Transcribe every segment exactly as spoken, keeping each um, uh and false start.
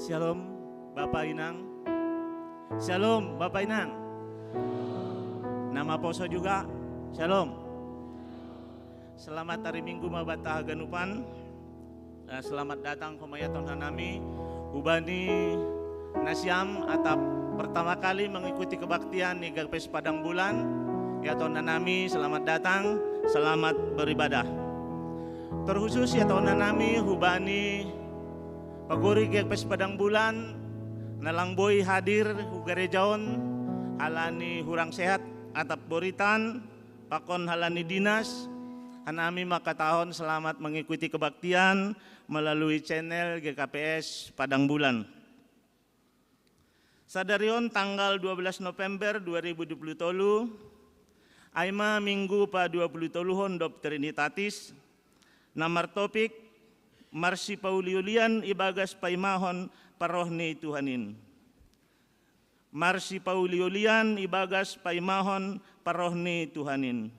Shalom, Bapak Inang. Shalom, Bapak Inang. Nama poso juga. Shalom. Selamat hari Minggu ma banta haganupan. Eh, selamat datang homa yaton hanami. Hubani na siam atap pertama kali mengikuti kebaktian ni G K P S Padang Bulan. Yaton hanami, selamat datang, selamat beribadah. Terkhusus yaton hanami hubani pagori G K P S Padang Bulan, na lang boi hadir hu gareja on, halani hurang sehat atap boritan, pakon halani dinas, hanami mangkatahon selamat mengikuti kebaktian melalui channel G K P S Padang Bulan. Sadari on tanggal dua belas November dua ribu dua puluh tolu, ai ma Minggu padua puluh toluhon dob Trinitatis, na martopik, marsipauliulian ibagas paimahon parroh ni Tuhan in. Marsipauliulian ibagas paimahon parroh ni Tuhan in.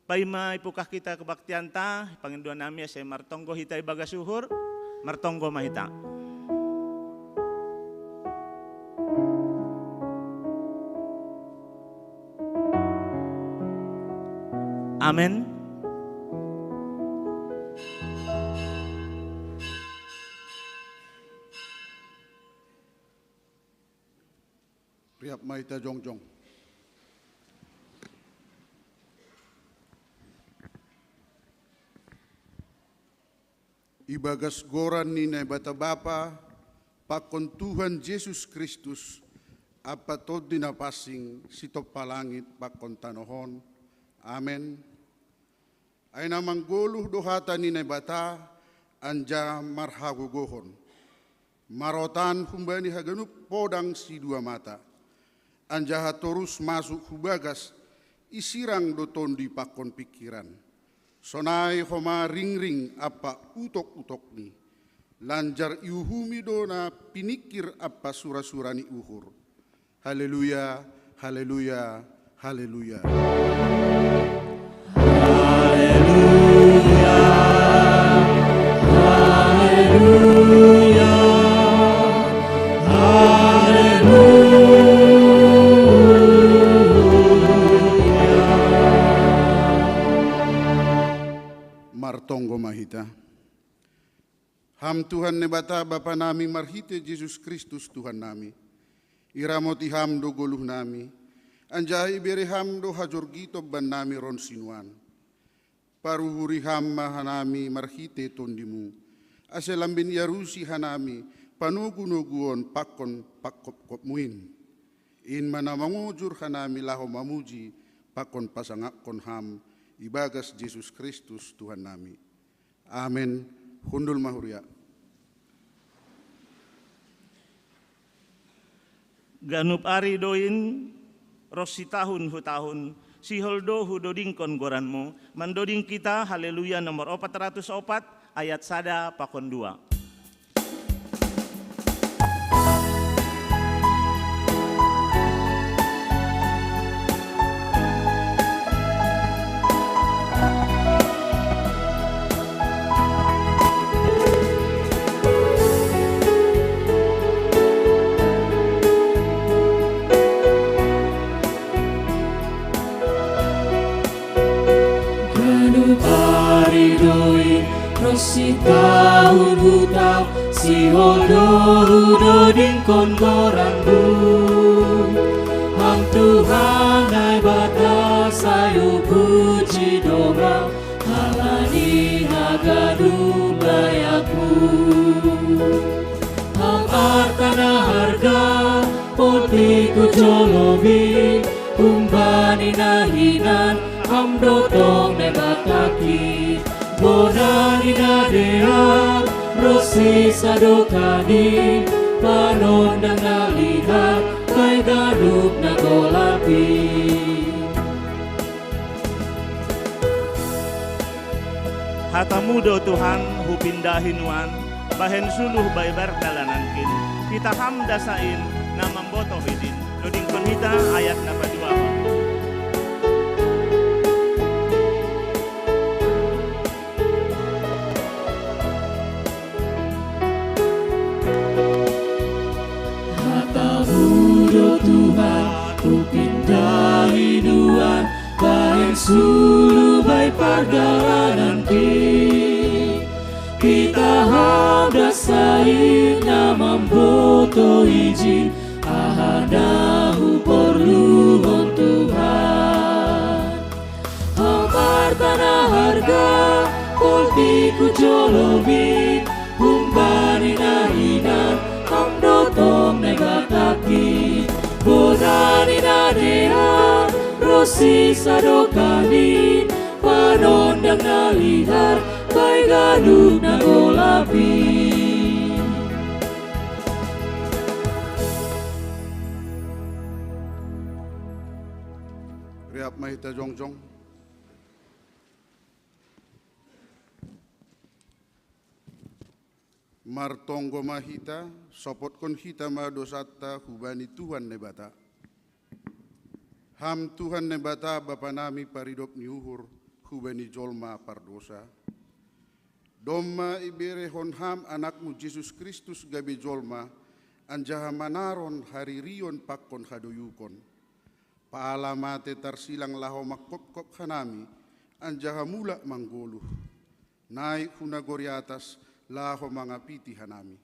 Paima ipungkah hita kebaktianta, pangindoan nami ase martonggo hita ibagas uhur, martonggo ma hita. Amen. Riap ma hita jongjong. Ibagas goran ni Naibata Bapa, pakon Tuhan Jesus Kristus, ampa Tondi Napansing, sitompa langit pakon tanoh on. Amen. Ai na manggoluh do hata ni Naibata, anjaha marhagogohon. Marotan humbani haganup podang sidua mata. Anjaha torus masuk hu bagas, isirang do tondi pakon pingkiran. Sonai homa ringring ampa utok-utokni. Lanjar iuhumi do na piningkir ampa sura-sura ni uhur. Haleluya, haleluya, haleluya. Haleluya, haleluya, haleluya. Martonggo ma hita. Ham Tuhan Naibata Bapa nami marhite Jesus Kristus Tuhan nami. Iramoti Ham do goluh nami, anjaha ibere Ham do hajorgiton bannami ron sinuan. Paruhuri Ham ma hanami marhite Tondimu, ase lambin iarusi hanami panogu-noguon pakon pangkopkopmu in. In ma na mangojur hanami laho mamuji pakon pasangapkon Ham ibagas Jesus Kristus Tuhan nami. Amen. Hundul ma huria. Ganup ari do in, ronsi tahun hu tahun, sihol do hudodingkon goranmu, mandoding kita Haleluya nomor opat ratus opat, ayat sada pakon dua. Ganup ari do i, ronsi tahun hu tahun, sihol do hudodingkon goranmu. Ham Tuhan Naibata, sai hupuji do Ham, halani haganup layakmu. Ham arta na harga, ponti hu jolomi, humbani na hinan Ham do tong Naibatangki. Bona ni na dear, ronsi sadokah ni, panondang na lihat, bahen ganup na golap i. Hatamu do Tuhan hupindahi nuan, bahen suluh baebar dalanankin, pitah Ham dasa in, na mambotoh idin. Dodingkon hita ayat na paduahon. Sulu bai pardalananki, kita hau da sai na mamboto ijin, aha na huporluhon Tuhan. Ham parta na harga, poltiku jolomin, humbani na hinan, ham do tong Naibata, bona ni na dear, ro sisadokahon, panondang na lihat, bai ganup na golap i. Rap ma hita jongjong. Martonggo ma hita, sopotkon hita ma dosanta hubani Tuhan Naibata. Ham Tuhan Naibata, Bapa nami paridop ni uhur, hubani jolma pardosa. Domma iberehon Ham Anakmu Jesus Kristus gabe jolma, anjaha manaron haririon pakon hadoyukon. Paala mate tarsilang laho manghophop hanami, anjaha mulak manggoluh. Naik hu nagori atas, laho mangapiti hanami.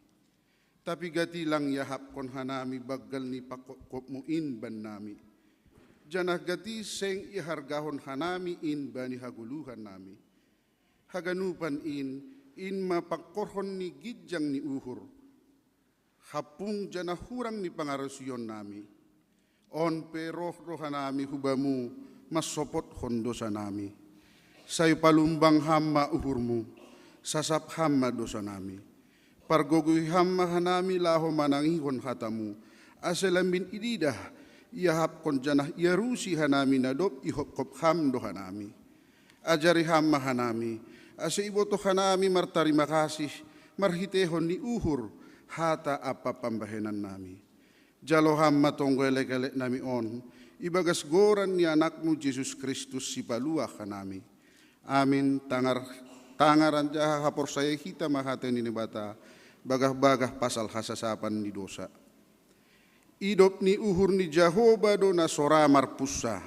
Tapi gati lang iahapkon hanami banggal ni panghophopmu in bannami. Janah gati seng ihargahon hanami in bani hagoluhannami. Haganupan in, in ma pangkorhon ni ginjang ni uhur, hampung janah hurang ni pangarusionnami. On pe roh do hanami hu Bamu, mansopotkon dosanami. Sai palumbang Ham ma uhurMu, sasap Ham ma dosanami. Pargogoi Ham ma hanami laho manangihon hataMu, ase lambin ididah, iahapkon janah iarusi hanami na dob ihophop Ham do hanami. Ajari Ham ma hanami, ase ibotoh hanami martarima kasih, marhiteihon ni uhur, hata ampa pambahenannami. Jalo Ham ma tonggo elekeleknami on, ibagas goran ni AnakMu Jesus Kristus Sipaluah hanami. Amin. Tangar, tangar anjaha haporsayai hita ma hata ni Naibata, bagah-bagah pasal hasasapan ni dosa. Idop ni uhur ni Jahowa do na so ra marpunsa,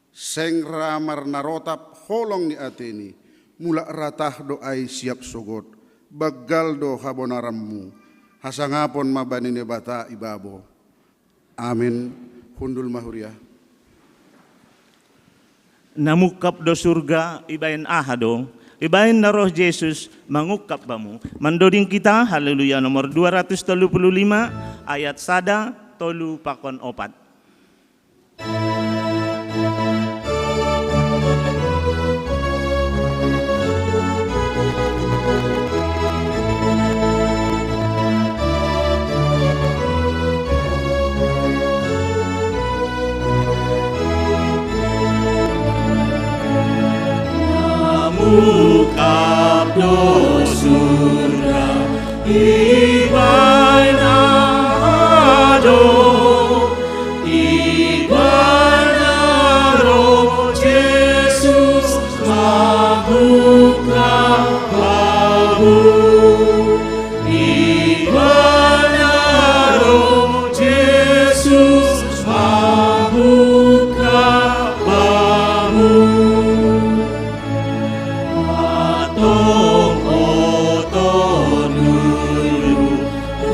seng ra marnarotap holong ni ateni, mulak ratah do ai siap sogot, banggal do habonaranMu, hasangapon ma bani Naibata ibabo. Amin. Hundul ma huria. Na mungkap do surga, ibahen aha do? Ibahen na roh Jesus mangungkap bamu. Mandoding kita, Haleluya nomor dua ratus tolu puluh lima, ayat sada, tolu pakon opat. Mungkap do surga, ibahen aha do, ibahen na roh Jesus mangungkap bamu. Ibahen na roh Jesus mangungkap bamu. Antong botohon uhur,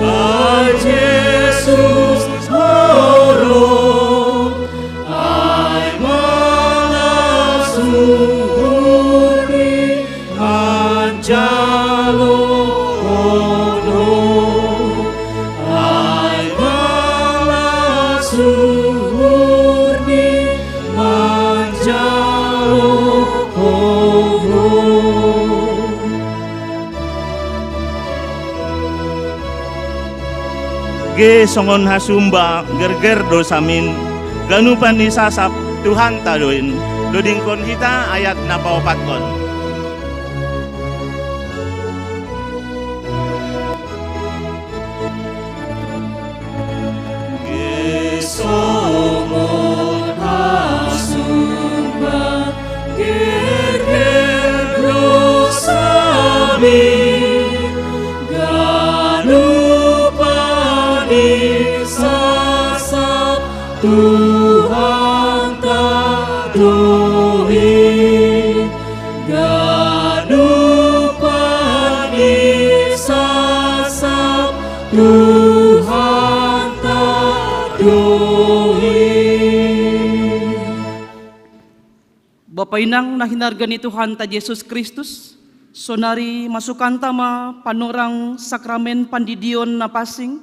bai Jesus horong, ai malas uhurni manjalo holong, ai malas uhurni manjalo holong. Ge songon hasumba gerger dosamin, ganupan ni sasap Tuhanta do in. Dodingkon hita ayat na paopatkon. Songon hasumba gerger dosamin, ganupan ni sasap Tuhanta do i. Bapa inang na hinarga ni Tuhanta Jesus Kristus, sonari masukanta ma panorang sakramen pandidion na pansing,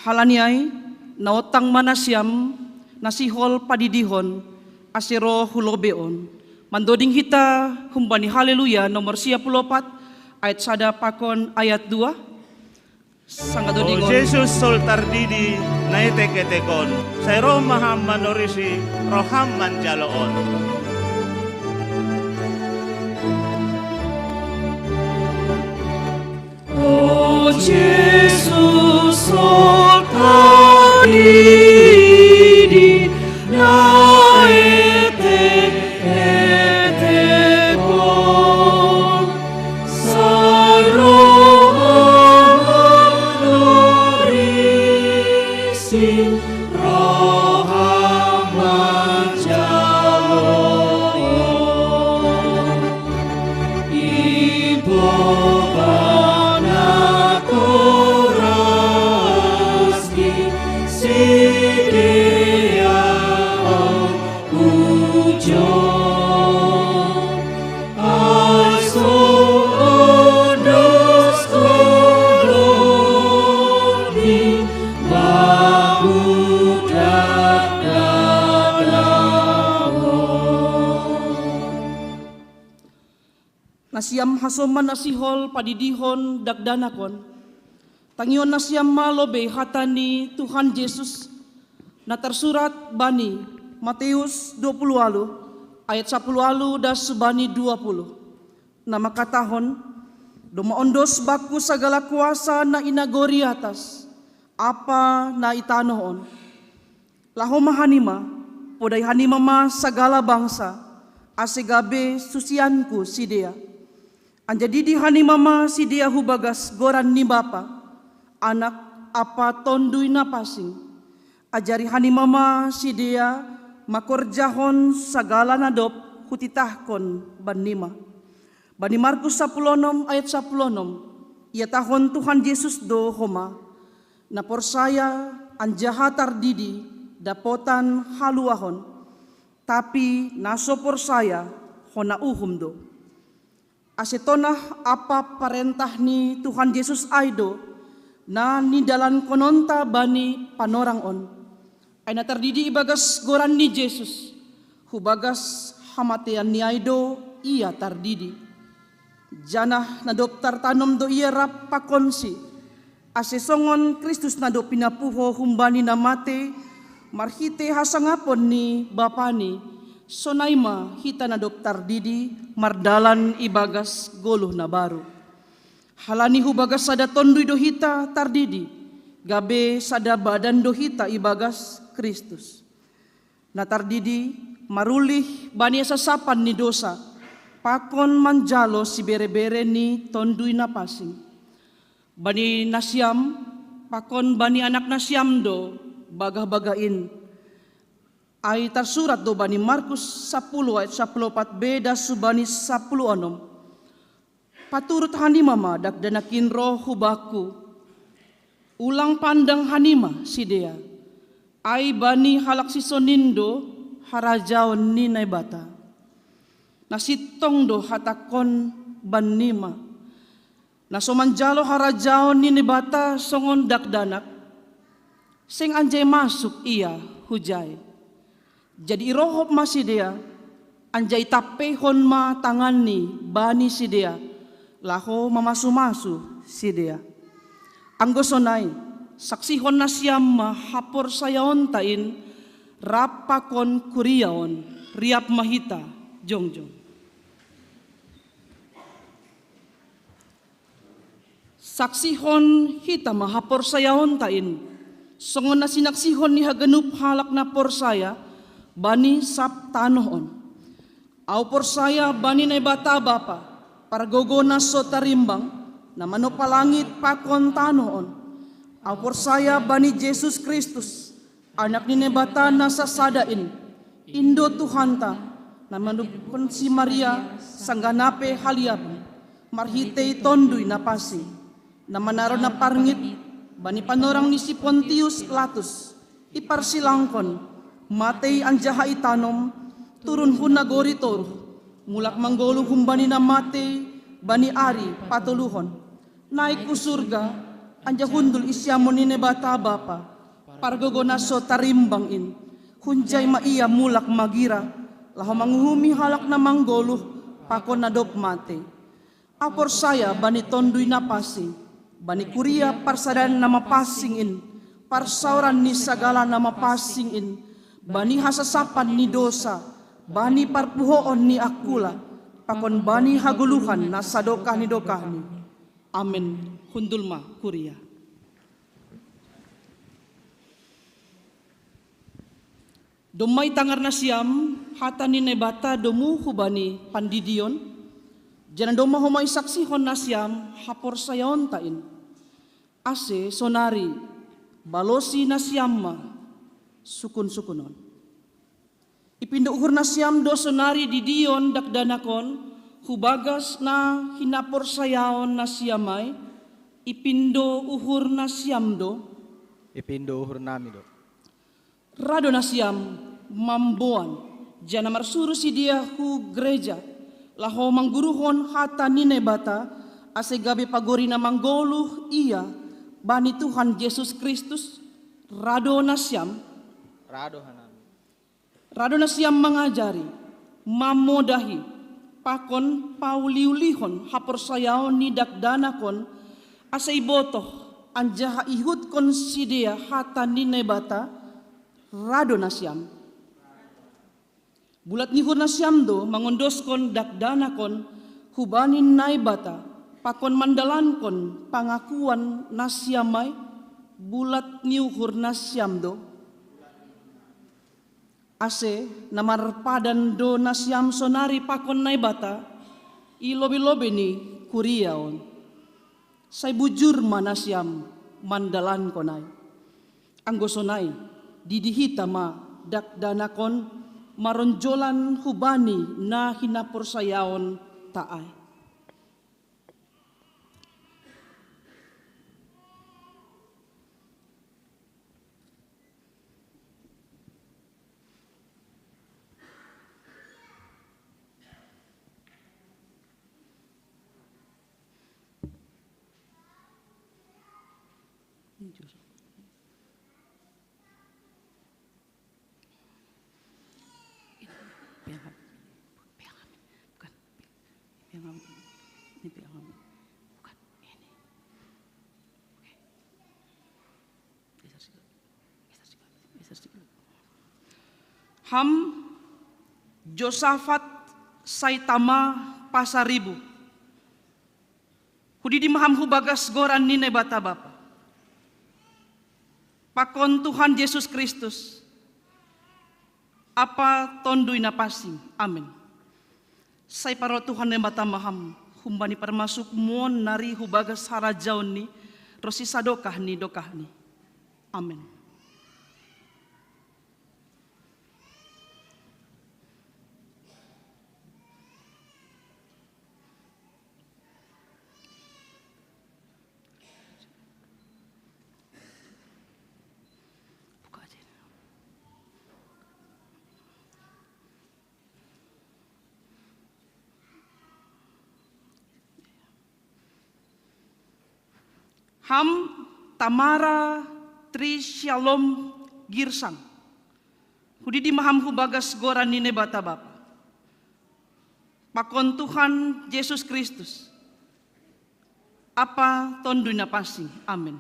halani ai naontang ma nasiam na sihol padidihon, ase ro hu lobei on. Mandoding hita humbani Haleluya nomor sia puluh opat, ayat sada pakon ayat dua. Sangadoding O on. Jesus, sol tardidi na etek-etek on, sai ro ma Ham manorisi, ro Ham manjalo on. O Jesus, sol tardidi na etek-etek on, sai ro Ham manorisi, ro Ham manjalo on. Ibebana torasni sidea on ujon, ai so ondos kodoni babudak dadaon. Nasiam hasoman na sihol padidihon dakdanak on, tangihon nasiam ma lobei hata ni Tuhan Jesus, na tarsurat bani Mateus dua puluh ualu, ayat sapuluh ualu das bani dua puluh, na mangkatahon: Domma ondos bangku sagala kuasa na i nagori atas ampa na i tanoh on. Laho ma hanima, podai hanima ma sagala bangsa, ase gabe susianku sidea. Anjaha didi hanima ma sidea hu bagas goran ni Bapa, Anak, ampa Tonduy Napansing. Ajari hanima ma sidea mangkorjahon sagala na dob hutitahkon bannima. Bani Markus sapuluh onom ayat sapuluh onom, ihatahon Tuhan Jesus do homa: Na porsaya anjaha tardidi dapotan haluahon, tapi na so porsaya hona uhum do. Ase tonah ampa parentah ni Tuhan Jesus ai do na nidalankononta bani panorang on. Ai na tardidi ibagas goran ni Jesus, hu bagas hamateanni ai do ia tardidi. Janah na dob tartanom do ia rap pakonsi, ase songon Kristus na dob pinapuho humbani na matei marhitei hasangapon ni Bapani, sonai ma hita na dob tardidi mardalan ibagas goluh na baru. Halani hu bagas sada tonduy do hita tardidi, gabe sada badan do hita ibagas Kristus. Na tardidi marulih bani hasasapan ni dosa, pakon manjalo siberebere ni Tonduy Napansing. Bani nasiam pakon bani anak nasiam do bagah-bagah in. Ai tarsurat do bani Markus sapuluh ayat sapuluh opat be das bani sapuluh onom: Paturut hanima ma dakdanak in ro hu bangku. Ulang pandang hanima sidea, ai bani halak sison in do harajaon ni Naibata. Na sintong do hatangkon bannima: Na so manjalo harajaon ni Naibata songon dakdanak, seng anjai masuk ia hujai. Jadi irohop ma sidea, anjai itampeihon ma tanganni bani sidea, laho mamasu-masu sidea. Anggo sonai, saksihon nasiam ma haporsayaonta in rap pakon kuria on. Riap ma hita jongjong. Saksihon hita ma haporsayaonta in, songon na sinaksihon ni haganup halak na porsaya bani sab tanoh on. Ahu porsaya bani Naibata Bapa, pargogo na so tarimbang, na manompa langit pakon tanoh on. Ahu porsaya bani Jesus Kristus, Anak ni Naibata na sasada in, in do Tuhanta, na manopihon si Maria sanggah na pe haliapan, marhitei Tonduy Napansing, na manaron na parngit bani panorang ni si Pontius Latus, iparsilangkon, matei anjaha itanom, Turun hu nagori toruh, mulak manggoluh humbani na matei bani ari patoluhon. Naik hu surga, anjaha hundul i siamun ni Naibata Bapa, pargogoh na so tarimbang in. Hunjai ma ia mulak magira, laho manguhumi halak na manggoluh pakon na dob matei. Ahu porsaya bani Tonduy Napansing, bani kuria parsadaan na mapansing in, parsaoran ni sagala na mapansing in, bani hasasapan ni dosa, bani parpuhoon ni angkula, pakon bani hagoluhan na sadokah ni dokahni. Amen. Hundul ma kuria. Domma itangar nasiam hata ni Naibata domu hubani pandidion, janah domma homa isaksihon nasiam haporsayaonta in. Ase sonari balosi nasiam ma sukun-sukunon. Ipindo uhur nasiam do sonari didion dakdanak on, hu bagas na hinaporsayaon nasiam ai, ipindo uhur nasiam do. Ipindo uhur nami do. Ra do nasiam mamboan, janah marsuru sidea hu gereja, laho mangguruhon hata ni Naibata, ase gabe pagori na manggoluh ia bani Tuhan Jesus Kristus. Ra do nasiam. Ra do hanami. Ra do nasiam mangajari, mamodahi, pakon pauliulihon haporsayaon ni dakdanak on, ase ibotoh anjaha iihutkon sidea hata ni Naibata. Ra do nasiam. Bulat ni uhur nasiam do mangondoskon dakdanak on hubani Naibata, pakon mandalankon pangakuan nasiam ai. Bulat ni uhur nasiam do. Ase na marpadan do nasiam sonari pakon Naibata, i lobei-lobei ni kuria on. Sai bujur ma nasiam mandalankon ai. Anggo sonai, didi hita ma dakdanak on maronjolan hubani na hinaporsayaonta ai. Ini pegang, pegang, bukan, pegang ini, pegang, bukan ini. Oke. Geser sikit. Geser sikit. Geser sikit. Ham Josafat sai tama Pasaribu. Hudidi ma ham hu bagas goran ni Naibata Bapa, pakon Tuhan Jesus Kristus, ampa Tonduy Napansing. Amen. Sai parorot Tuhan Naibata ma ham humbani parmasukMu on nari hu bagas harajaonNi ronsi sadokah ni dokahni. Amen. Ham Tamara Tri Shalom Girsang. Hudidi ma ham hu bagas goran ni Naibata Bapa, pakon Tuhan Jesus Kristus, ampa Tonduy Napansing. Amen.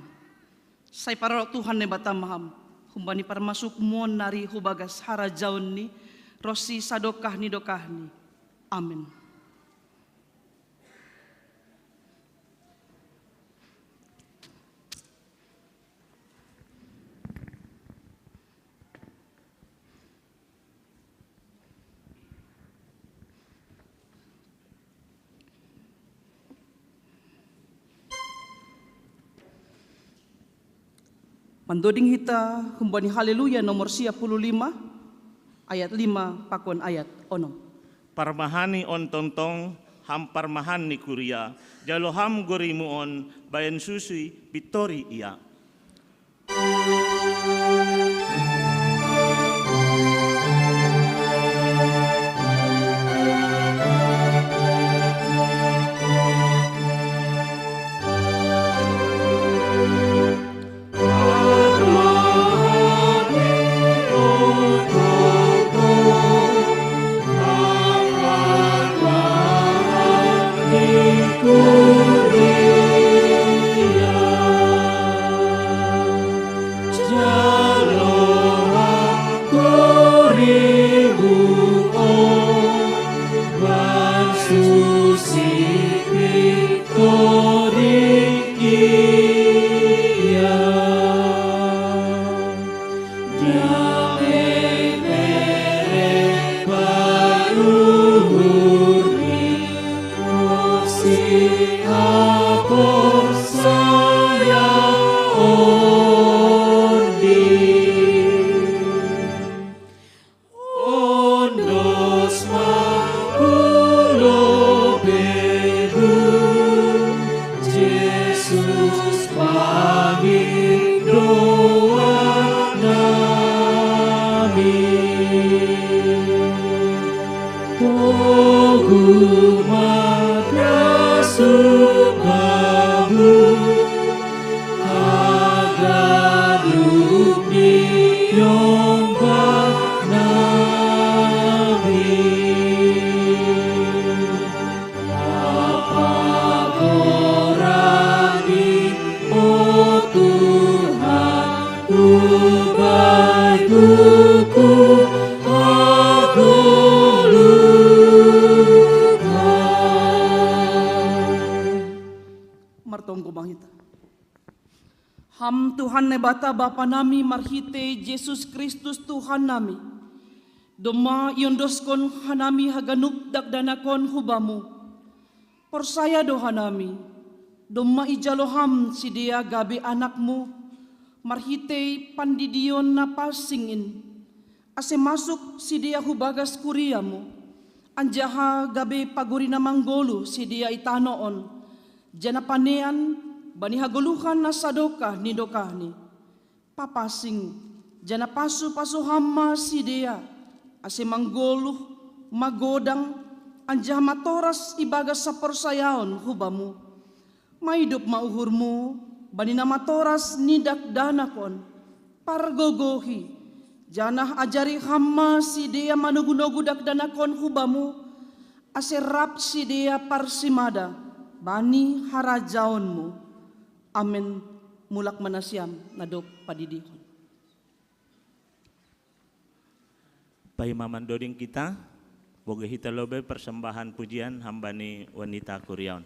Sai parorot Tuhan Naibata ma ham humbani parmasukMu on nari hu bagas harajaonNi ronsi sadokah ni dokahni. Amen. Mandoding hita humbani Haleluya nomor sia puluh lima, ayat lima pakon ayat onom. Parmahani on tongtong ham parmahan ni kuria, jalo ham gorimu on bahen susi pintori ia. Jesus, pangidoan nami. Togu madrasu babu, agar lup diombak nami. Apa gorani, oh Tuhan, ubai buku, oh Tuhan. Martonggo mahita. Ham Tuhan Naibata Bapa nami, marhitei Jesus Kristus Tuhan nami, domma iondoskon hanami haganup dakdanakon hubamu. Porsaya do hanami, domma ijalo ham sidea gabe anakmu, marhitei pandidion na pansing in, ase masuk sidea hu bagas kuriamu, anjaha gabe pagori na manggoluh sidea i tanoh on, janah panean bani hagoluhan na sadokah ni dokahni. Papansing, janah pasu-pasu ham ma sidea, ase manggoluh, magodang, anjaha matoras ibagas haporsayaon hu bamu. Maidop ma uhurmu bani na matoras ni dakdanak on. Pargogohi, janah ajari ham ma sidea manogu-nogu dakdanak on hu bamu, ase rap sidea parsimada bani harajaonmu. Amen. Mulak ma nasiam na dob padidihon. Paima mandoding kita, bogei hita lobei persembahan pujian ham bani wanita kuria on.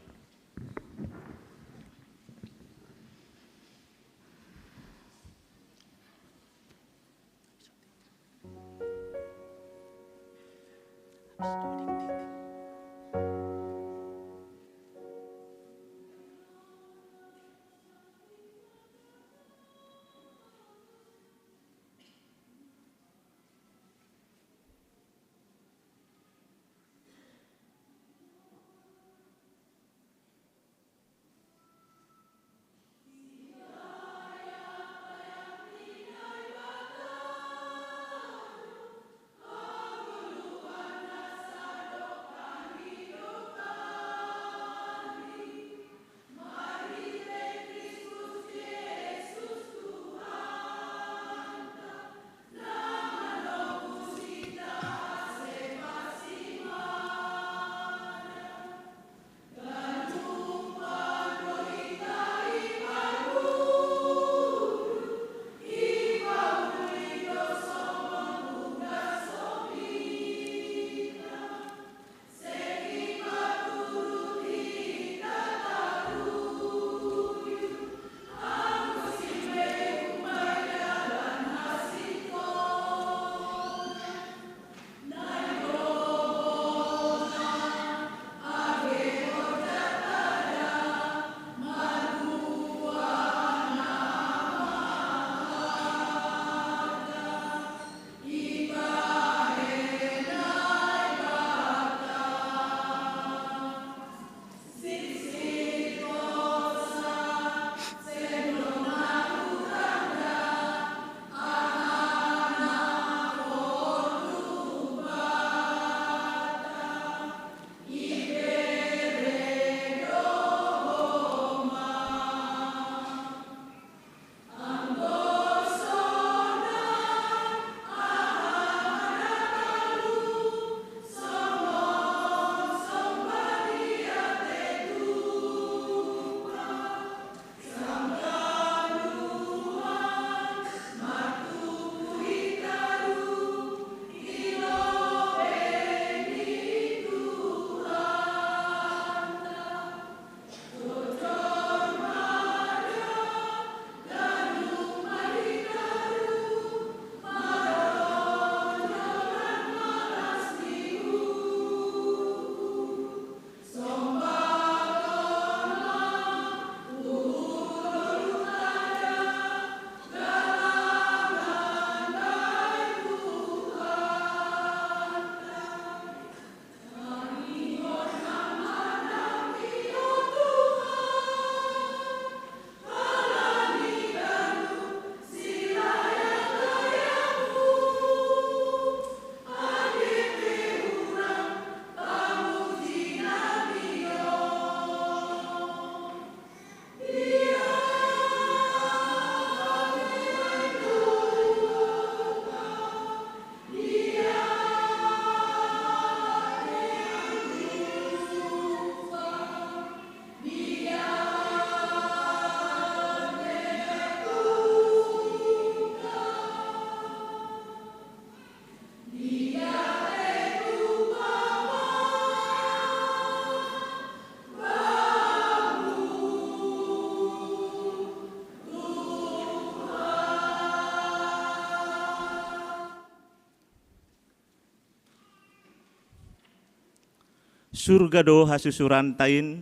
Surga do hasusurantain,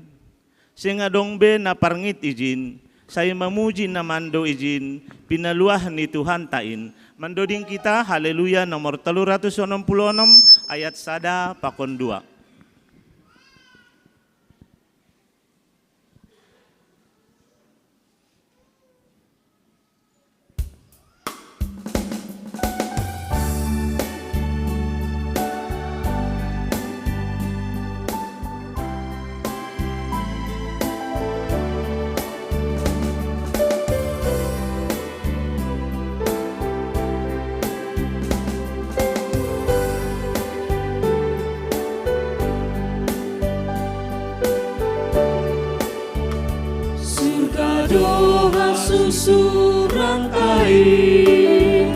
seng adong be na parngit ijin, sai mamuji na mando ijin, pinaluah ni Tuhantain. Mandoding kita Haleluya nomor tolu ratus onom puluh onom, ayat sada pakon dua. Surga do hasusurantain,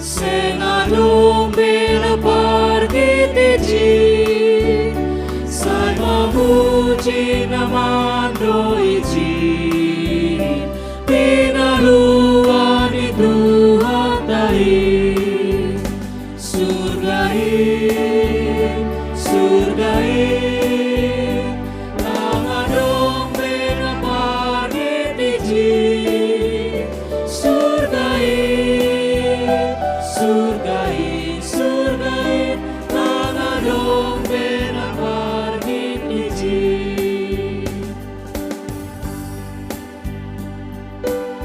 seng adong be na parngit ijin, sai mamuji na mando ijin, pinaluah ni Tuhantain. Surga in, surga in, lang adong be na parngit ijin. Surga in, surga in, surga in, lang adong be na parngit ijin.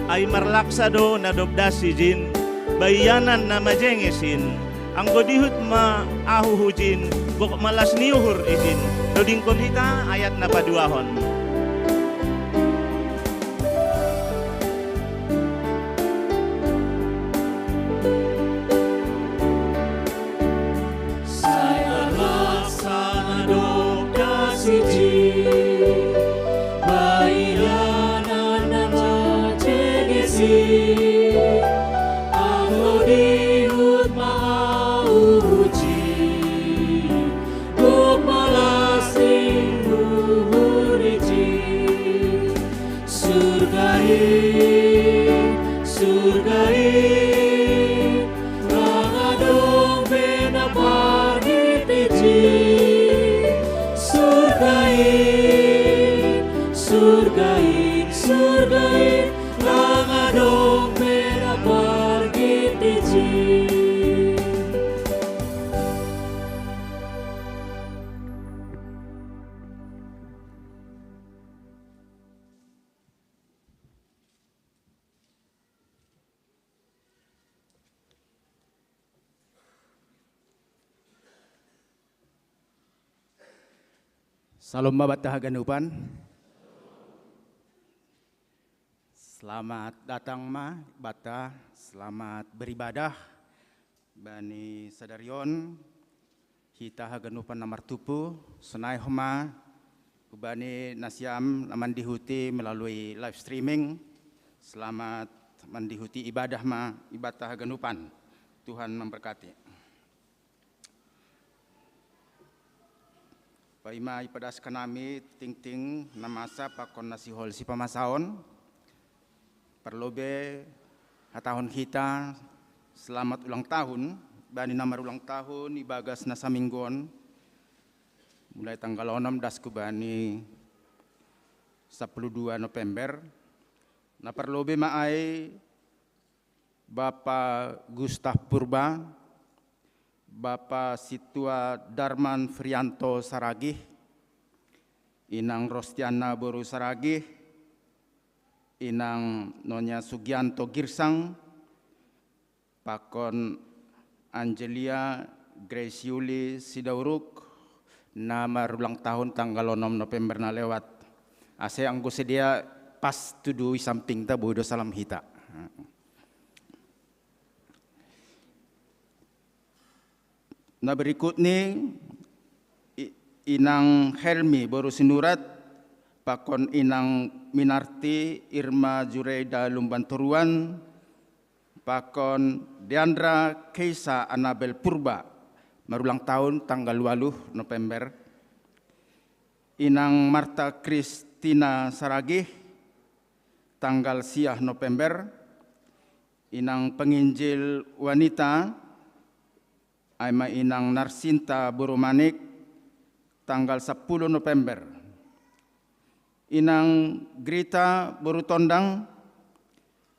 Ai marlaksa do na dob das ijin, baianan na majenges in. Anggo dihut ma ahu hujin, gok ma las ni uhur ijin. Dodingkon hita ayat na paduahon. Sai marlaksa na dob das ijin, baianan na majenges in. Anggo dihut ma ahu hujin, gok ma las ni uhur ijin. Surga in, surga in, lang adong be na parngit ijin. Surga in, surga in, surga in, lang adong be na parngit ijin. Salom ma banta haganupan. Selamat datang ma banta, selamat beribadah. Bani sadari on, hita haganupan na martumpu, sonai homa hubani nasiam na mandihuti melalui live streaming. Selamat mandihuti ibadah ma ibanta haganupan. Tuhan memberkati. Paima ipadaskan hami tingting na masa pakon na sihol sipamasaon. Parlobei hatahon hita selamat ulang tahun bani na marulang tahun ibagas na saminggu on, mulai tanggal onom das hubani sapuluh dua November. Na parlobei ma ai Bapa Gustaf Purba, Bapa Sintua Darman Frianto Saragih, Inang Rostiana boru Saragih, Inang Nonya Sugianto Girsang, pakon Angelia Graciuli Sidauruk, na marulang tahun tanggal onom November na lewat. Ase anggo sidea pas tudu i sampingta, boi do salam hita. Na berikut ni, i-, Inang Helmi boru Sinurat, pakon Inang Minarti Irma Jureida Lumban Toruan, pakon Deandra Keisa Anabel Purba, marulang tahun tanggal waluh November. Inang Marta Kristina Saragih, tanggal siah November. Inang penginjil wanita, ai ma Inang Narsinta boru Manik, tanggal sepuluh November. Inang Grita Borutondang,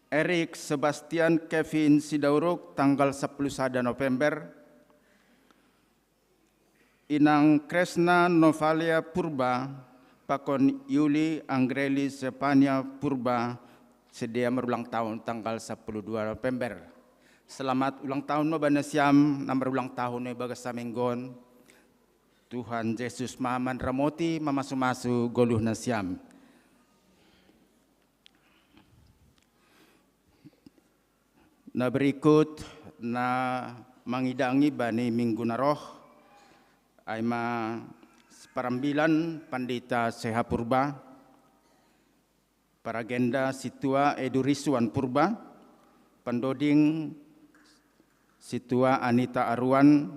Erik Sebastian Kevin Sidauruk, tanggal sepuluh sada November. Inang Kresna Novalia Purba, pakon Yuli Anggreli Zefania Purba, sedia marulang tahun tanggal sepuluh dua November. Selamat ulang tahun ma bani nasiam na marulang tahun ibagas saminggu on. Tuhan Jesus ma manramoti, mamasu-masu goluh nasiam. Na berikut na mangidangi bani minggu na roh, ai ma parambilan Pandita Seha Purba, paragenda Situa Edu Rizwan Purba, pandoding Situa Anita Aruan,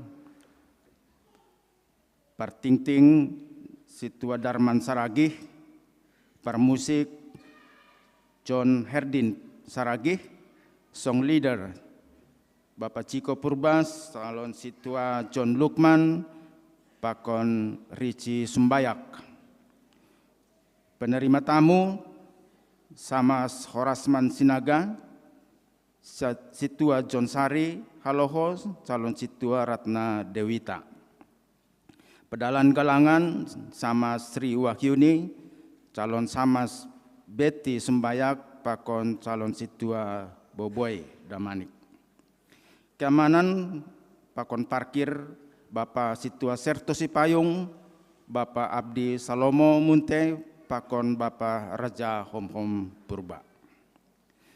partingting Situa Darman Saragih, parmusik John Herdin Saragih, song leader Bapak Ciko Purba, calon Situa John Lukman, pakon Rici Sumbayak. Penerima tamu, Samas Horasman Sinaga, Sa-, Situa John Sari Haloho, calon Situa Ratna Dewita. Pedalan galangan, Samas Sri Wahyuni, calon Samas Betty Sumbayak, pakon calon Situa Boboi Damanik. Keamanan, pakon parkir, Bapak Situa Serto Sipayung, Bapak Abdi Salomo Munte, pakon Bapak Raja Homhom Purba.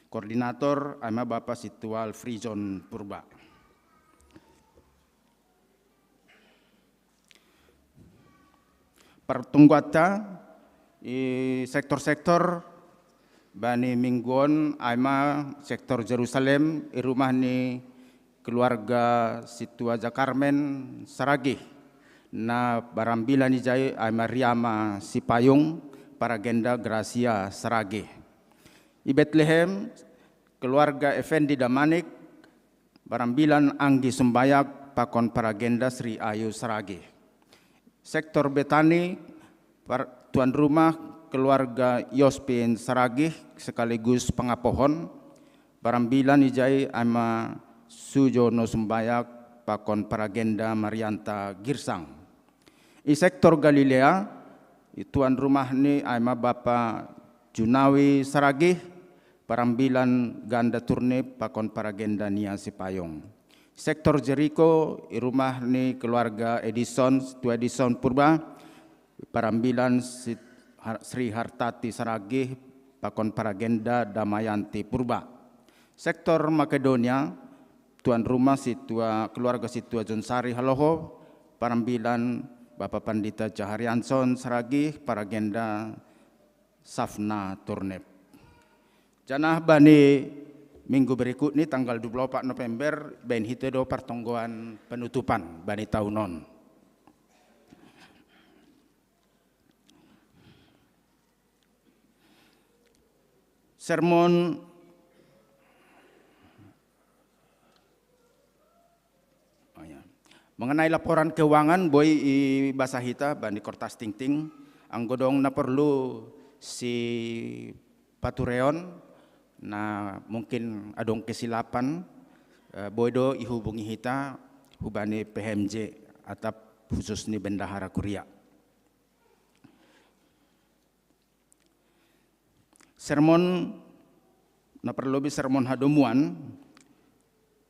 Koordinator, ai ma Bapak Situa Alfrizon Purba. Partungguanta i sektor-sektor bani minggu on, ai ma sektor Jerusalem, i rumah ni keluarga Situa Jakarmen Saragih, na parambilan ijai ai ma Riama Sipayung, paragenda Gracia Saragih. I Betlehem, keluarga Effendi Damanik, parambilan Anggi Sumbayak, pakon paragenda Sri Ayu Saragih. Sektor Betani, par-, tuan rumah keluarga Yospin Saragih sekaligus pangapohon, parambilan ijai ai ma Sujono Sumbayak, pakon paragenda Marianta Girsang. I sektor Galilea, i tuan rumah ni ai ma Bapa Junawi Saragih, parambilan ganda turnip, pakon paragenda Nia Sipayung. Sektor Jeriko, i rumah ni keluarga Edison, Situa Edison Purba, parambilan Sit-, Har-, Sri Hartati Saragih, pakon paragenda Damayanti Purba. Sektor Makedonia, tuan rumah Situa, keluarga Situa John Sari Haloho, parambilan Bapak Pandita Jaharianson Saragih, paragenda Safna Turnip. Janah bani minggu berikut ni, tanggal dua puluh empat November, baen hita do partonggoan penutupan bani tahun on. Sermon, oh ya. Mengenai laporan keuangan, boi ibasa hita bani kortas tingting, anggo adong na porlu sipatureon, na mungkin adong kesilapan, eh, boi do ihubungi hita hubani P H M J atap khusus ni bendahara kuria. Sermon, na parlobi sermon hadomuan,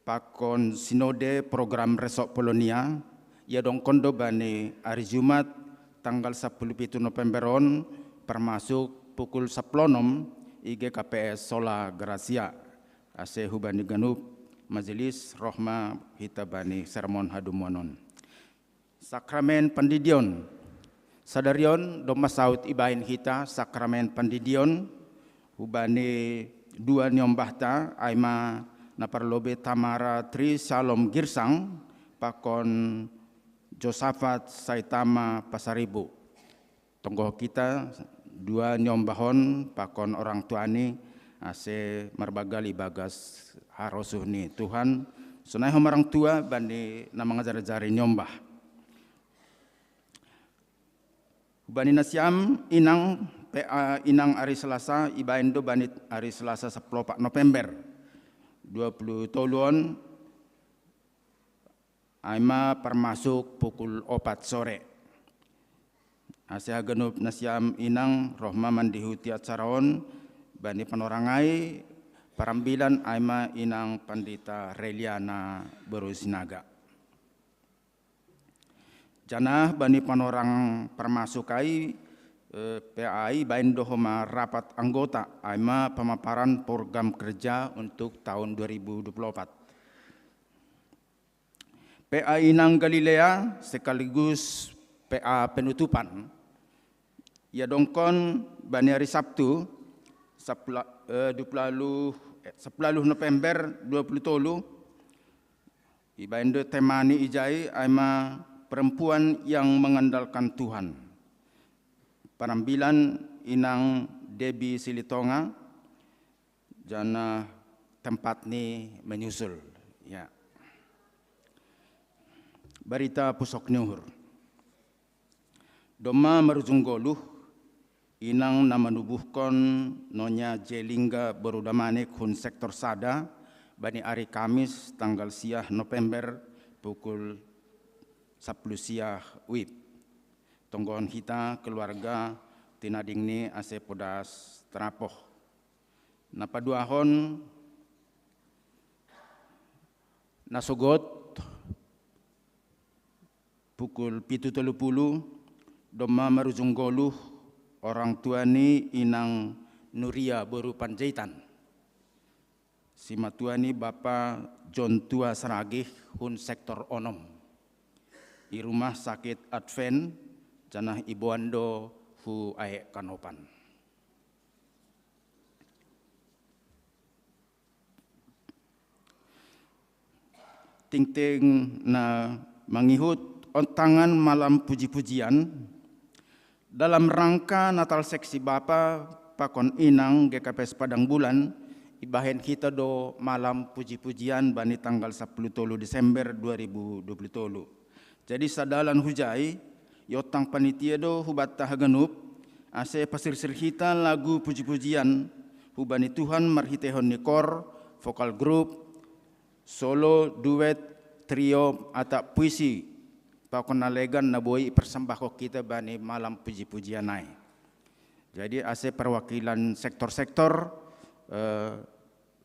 pakon sinode program Resok Polonia, iadongkon do bani ari Jumat tanggal sapuluh pitu November on, parmasuk pukul saplonom i G K P S Sola Gracia, ase hubani ganup majelis roh ma hita bani sermon hadomuan on. Sakramen Pandidion. Sadari on domma saut ibaen hita sakramen pandidion, hubani dua niombahta, ai ma na parlobi Tamara Tri Shalom Girsang, pakon Josafat Saitama Pasaribu. Tonggohon hita dua niombah on pakon orang tua ni, ase marbagal ibagas harosuh ni Tuhan. Sonai homa orang tua bani na mangajar-ajari niombah. Bani nasiam inang, P A inang ari Selasa, ibaen do bani ari Selasa sapuluh opat November dua puluh tolu on, ai ma parmasuk pukul opat sore. Ase haganup nasiam inang roh ma mandihuti acara on, bani panorangai parambilan ai ma inang Pandita Reliana boru Sinaga. Janah bani panorang parmasuk ai, eh, P A i baen do homa rapat anggota, ai ma pamaparan program kerja untuk tahun dua ribu dua puluh opat. P A inang Galilea sekaligus P A penutupan, ia dongkon bani hari Sabtu, sapula-, eh, dua puluh, eh, sepuluh November dua puluh tolu, ibaen do tema ni ijai ai ma perempuan yang mengandalkan Tuhan. Parambilan inang Debbie Silitonga, janah tempat ni menyusul. Ya. Barita pusok ni uhur. Domma marujung goluh, inang na manubuhkon Nonya Jelingga boru Damanik hun sektor sada, bani ari Kamis tanggal siah November pukul sapuluh siah wib. Tonggohon hita keluarga tinading ni ase podas tarapoh. Na paduahon, na sogot pukul pitu tolu puluh, domma marujung goluh orang tua ni inang Nuria boru Panjaitan. Simatua ni bapa John Tua Saragih hun sektor onom. I rumah sakit Advent, janah iboan do hu aek kanopan. Tingting na mangihut ontangan malam puji-pujian, dalam rangka Natal seksi bapa pakon inang G K P S Padang Bulan, ibahen hita do malam puji-pujian bani tanggal sapuluh tolu Desember dua ribu dua puluh tolu. Jadi sadalan hujai, iontang panitia do hubanta haganup, ase pasirsir hita lagu puji-pujian hubani Tuhan marhitehon ni kor, vokal grup, solo, duet, trio, atap puisi, pakon na legan na boi ipersembahkon hita bani malam puji-pujian ai. Jadi ase perwakilan sektor-sektor, eh,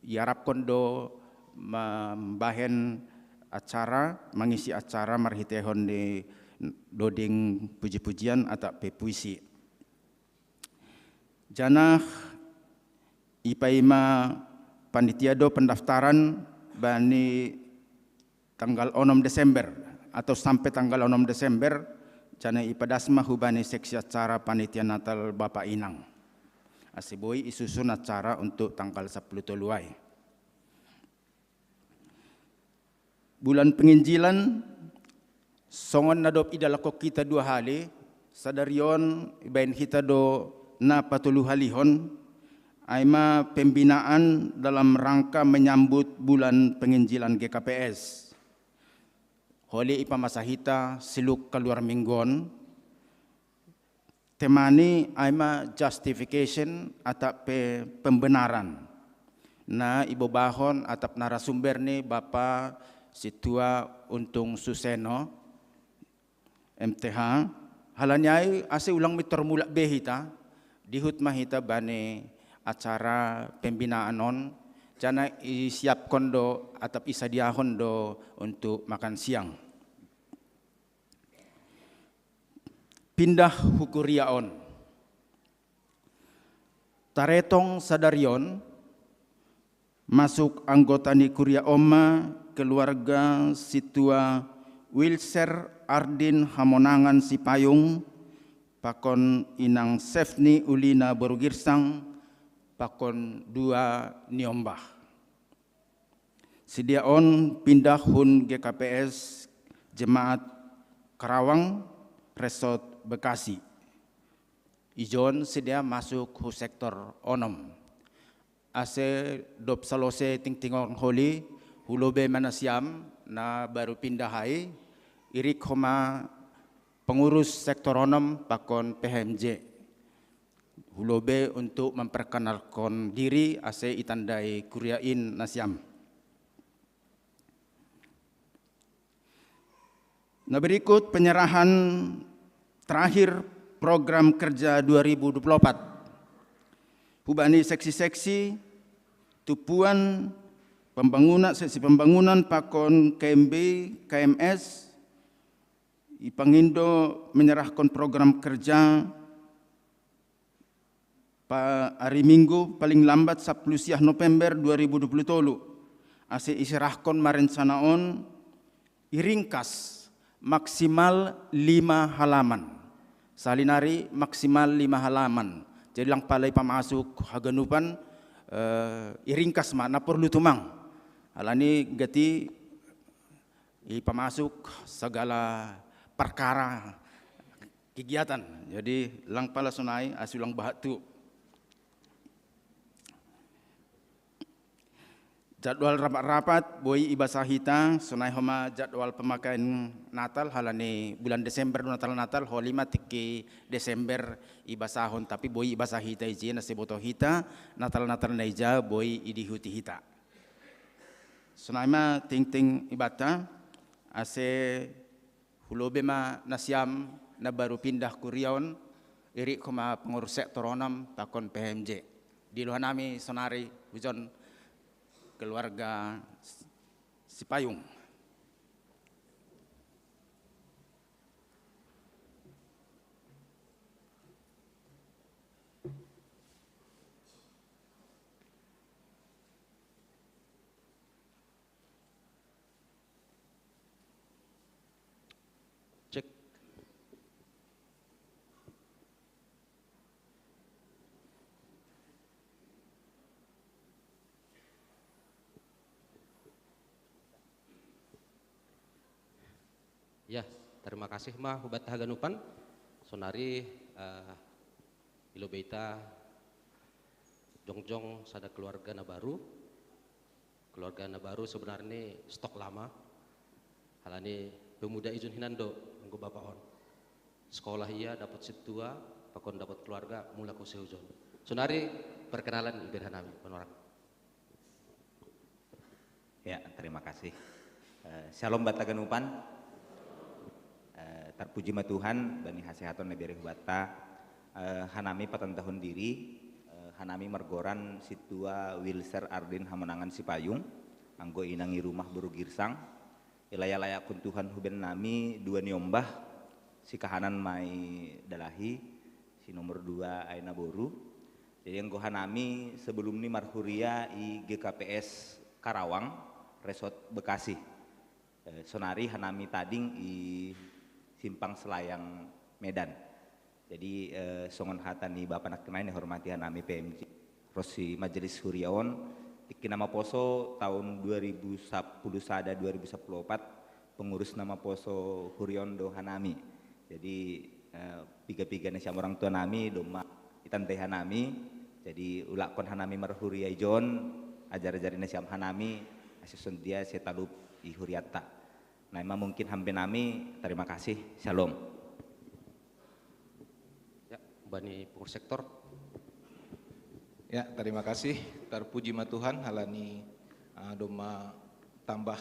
iarapkon do mambahen acara, mangisi acara marhitehon ni doding puji-pujian atap pe puisi. Janah ipaima panitia do pendaftaran bani tanggal onom Desember atau sampai tanggal onom Desember, janah ipadas ma hubani seksi acara panitia Natal bapa inang. Ase boi isusun acara untuk tanggal sapuluh tolu ai. Bulan penginjilan, songon na dob idalankon hita dua hali, sadari on ibaen hita do na patoluhalihon, ai ma pembinaan dalam rangka menyambut bulan penginjilan G K P S. Holi ipamasa hita siluk kaluar minggu on, tema ni ai ma justification atap pe pembenaran. Na ibobahon atap narasumber ni Bapa Situa Untung Suseno, M T H, halani ai ase ulang mintor mulak be hita, dihut ma hita bani acara pembinaan on, janah isiapkon do atap isadiahon do untuk makan siang. Pindah hu kuria on. Taretong sadari on, masuk anggota ni kuria on ma keluarga Situa Wilser Ardin Hamonangan Sipayung, pakon inang Sefni Ulina boru Girsang, pakon dua niombah. Sidea on pindah hun G K P S Jemaat Karawang, Resort Bekasi. Ijon sidea masuk hu sektor onom. Ase dob salose tingtingon holi, hu lobei ma nasiam na baru pindah ai, irik homa pengurus sektor onom pakon P H M J. Hulobe untuk memperkenalkan diri ase itandai kuriain nasiam. Nah, berikut penyerahan terakhir program kerja dua ribu dua puluh empat. Hubani seksi-seksi, tupuan pembangunan, seksi pembangunan pakon K M B, K M S, ipangindo menyerahkan program kerja pa hari Minggu paling lambat sapuluh siah November dua ribu dua puluh tolu. Ase iserahkan marencana on iringkas maksimal lima halaman. Salinari maksimal lima halaman. Jadi lang pala ipamasuk haganupan, eh, iringkas ma na porlu tumang. Alani gati ipamasuk segala perkara kegiatan. Jadi lang pala sonai ase ulang bahat tu. Jadwal rapat-rapat boi ibasa hita, sonai homa jadwal pemakaian Natal, halani bulan Desember do Natal-Natal, holi ma tikki Desember ibasahon, tapi boi ibasa hita ijin, ase boto hita Natal-Natal na ija boi idihuti hita. Sonai ma tingting ibata, ase hulobe ma nasiam na baru pindah kuria on, irik homa pengurus sektor onom pakon P H M J. Dilu hanami sonari hujon keluarga Sipayung. Cek. Ya, terima kasih ma hubat haganupan. Sonari, eh, ilo beita jongjong sada keluarga na baru. Keluarga na baru sebenarnya stok lama. Halani pemuda ijun hinan do anggo bapa on. Sekolah ia dapot sintua, pakon dapot keluarga, mulak use hujon. Sonari perkenalan iberhanami panorang. Ya, terima kasih. Eh, shalom bata ganupan. Eh, terpuji ma Tuhan bani hasehaton na bere hubata. Eh, hanami patandahon diri, eh, hanami margoran sintua Wilser Ardin Hamonangan Sipayung, anggo inang i rumah boru Girsang. Ilaya-layakkon Tuhan huben nami dua ni ombah, si kahanan ma i dalahi, si nomor dua ai na boru. Jadi anggo hanami sebelum ni marhuria i G K P S Karawang, Resort Bekasi. Eh, sonari hanami tading i Simpang Selayang Medan. Jadi, eh, songon hata ni bapa nangkin nai na hormati hanami P M J ro si majelis huria on, tikki na maposo taon dua ribu sapuluh sada dua ribu sapuluh opat, pengurus na maposo huria on do hanami. Jadi, eh, piga-piga nasiam orang tua nami domma itandai hanami. Jadi ulakkon hanami marhuria ijon, ajar-ajari nasiam hanami, ase songon dia sai talup i hurianta. Nah, ima mungkin hambe nami, terima kasih. Shalom. Ya, bani pengurus sektor. Ya, terima kasih. Terpuji ma Tuhan, halani, ah, domma tambah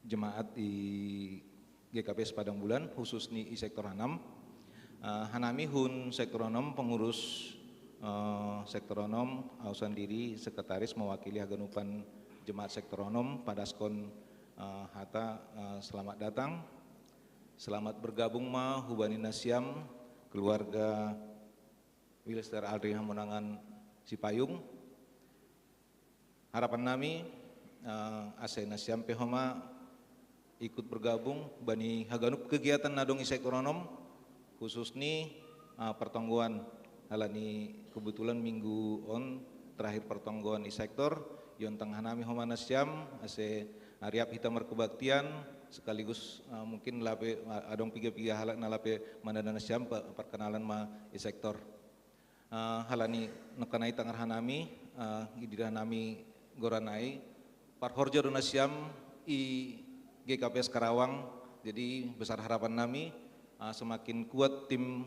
jemaat di G K P S Padang Bulan, khusus ni i sektor onom. Ah, hanami hun sektor onom, pengurus, eh, sektor onom, au sandiri sekretaris mewakili haganupan jemaat sektor onom, padaskon, eh, hata, eh, selamat datang. Selamat bergabung ma hubani nasiam keluarga Wilster Alri Hamonangan Sipayung. Harapan nami, eh, ase nasiam pe homa ikut bergabung bani haganup kegiatan na adong i sektor onom, khusus ni, eh, pertonggoan, halani kebetulan minggu on terakhir pertonggoan i sektor, iontang hanami homa nasiam, ase ariap hita markebaktian, sekaligus, eh, mungkin lape, eh, adong piga-piga halak na lape mandanda nasiam, pe-, perkenalan ma i sektor. Eh, halani nangkin nai tangar hanami, eh, idira nami goran nai, parhorja do nasiam i G K P S Karawang, Jadi besar harapan nami, ah, semakin kuat tim,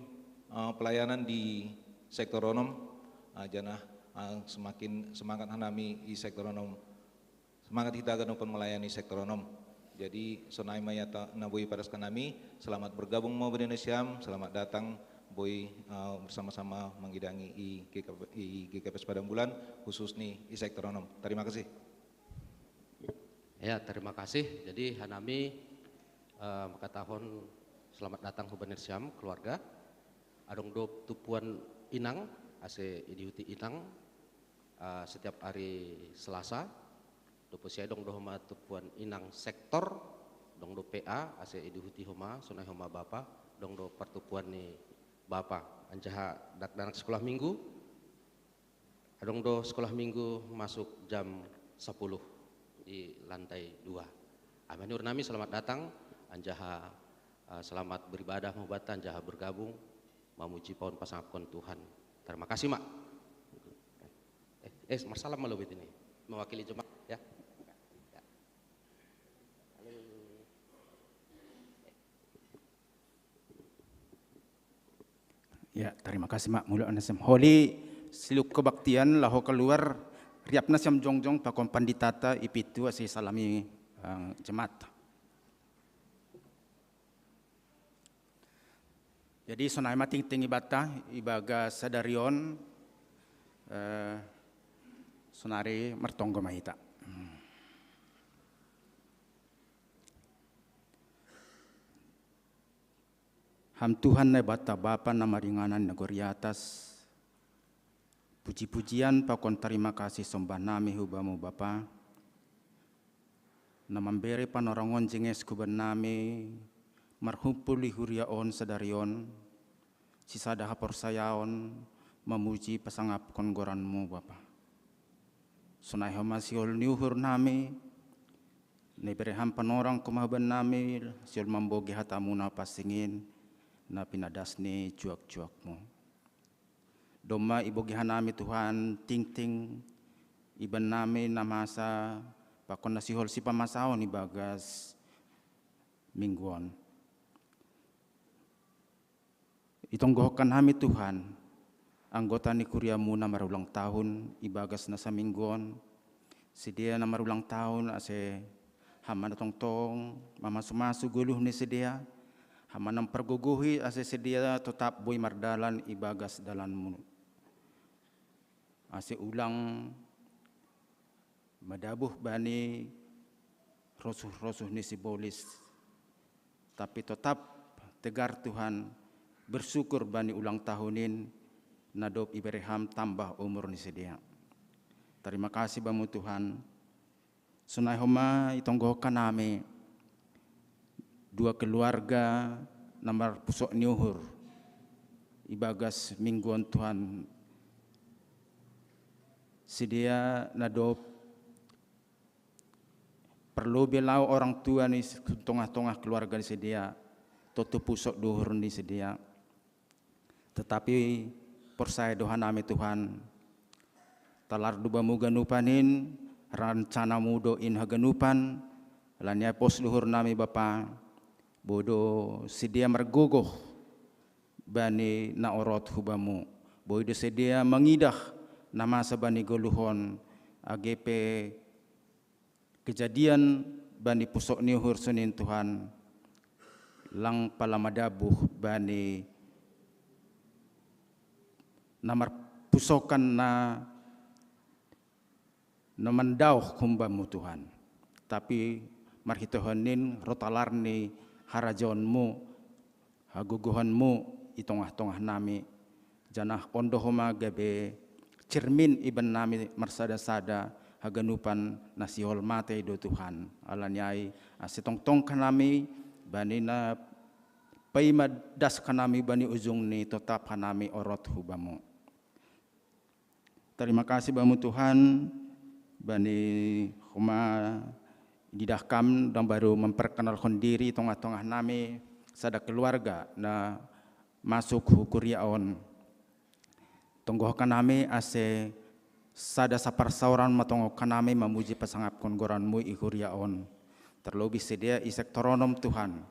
ah, pelayanan di sektor onom, ah, janah, ah, semakin semangat hanami i sektor onom, semangat hita ganupan melayani sektor onom. Jadi sonai ma ia ta-, na boi padas hanami, selamat bergabung mo Bani Siam, selamat datang boi, ah, bersama-sama mengidangi i G K P, i G K P S Padang Bulan, khusus ni i sektor onom. Terima kasih. Ya, terima kasih. Jadi hanami, eh, makatahon selamat datang hu Bani Siam keluarga. Adong do tumpuan inang, ase idihuti inang, eh, setiap hari Selasa. Dopo sia adong do homa tumpuan inang sektor, adong do P A, ase idihuti homa, sonai homa bapa, adong do partumpuan ni bapa. Anjaha dakdanak sekolah minggu, adong do sekolah minggu masuk jam sepuluh di lantai dua. Ami hanyur nami selamat datang, anjaha, eh, selamat beribadah mo banta, anjaha bergabung mamuji paon pasangapkon Tuhan. Terima kasih, Mak. Eh, eh, marsalam ma lobit ini. Mewakili jemaat, ya. Ya. Halo. Ya, terima kasih, Mak. Mula na siam holi siluk kebaktian, laho kaluar, riap na siam jongjong pakon panditata i pintu ase salami, eh, jemaat. Jadi sonai ma tingting i banta ibagas sadari on, eh, sonari martonggo ma hita. Hmm. Ham Tuhan Naibata, Bapa na maringanan i nagori atas, puji-pujian pakon tarima kasih sombah nami hu Bamu Bapa, na mambere panorangon jenges hu bannami marhumpul i huria on sadari on, sisada haporsayaon mamuji pasangapkon goranMu Bapa. Sonai homa sihol ni uhur nami, na ibere Ham panorang homa hu bannami, sihol mambogei hataMu na pansing in, na pinadas ni juak-juakMu. Domma ibogei hanami Tuhan tingting i bannami na masa pakon na sihol sipamasaon ibagas minggu on. Itonggohon hanami Tuhan, anggota ni huriaMu na marulang tahun ibagas na saminggu on, sidea na marulang tahun ase Ham ma na tongtong mamasu-masu goluh ni sidea, Ham ma na mampargogohi ase sidea totap boi mardalan ibagas dalanMu. Ase ulang madabuh bani rosuh-rosuh ni sibolis, tapi totap tegar Tuhan, bersyukur bani ulang tahun in, na dob ibere Ham tambah umur ni sidea. Tarima kasih Bamu Tuhan. Sonai homa itonggohon hanami dua keluarga na marpusok ni uhur ibagas minggu on Tuhan, sidea na dob parlobei laho orang tua ni tongah-tongah keluarga ni sidea, tontu pusok do uhur ni sidea. Tetapi porsaya do hanami Tuhan, talar do Bamu ganupan in, rencanaMu do in haganupan, alani ai pos do uhur nami Bapa, boi do sidea margogoh bani na orot hu Bamu, boi do sidea mangidah na masa bani goluh on, age pe kejadian bani pusok ni uhur sonin Tuhan, lang pala madabuh bani na marpusokan na, na mandaoh hum Bamu Tuhan. Tapi marhitehon in ro talar ni harajaonMu, hagogohonMu i tongah-tongah nami, janah on do homa gabe cermin i bannami marsada-sada haganupan na sihol matei do Tuhan. Alani ai ase tongtong hanami bani na paima das hanami bani ujung ni totap hanami orot hu Bamu. Tarima kasih Bamu Tuhan, bani homa ididah Kam dang baru memperkenalkan diri tongah-tongah nami sada keluarga na masuk hu kuria on. Tonggohon hanami ase sada saparsaoran ma tonggohon hanami mamuji pasangapkon goranMu i kuria on. Terlobih sidea i sektor onom Tuhan.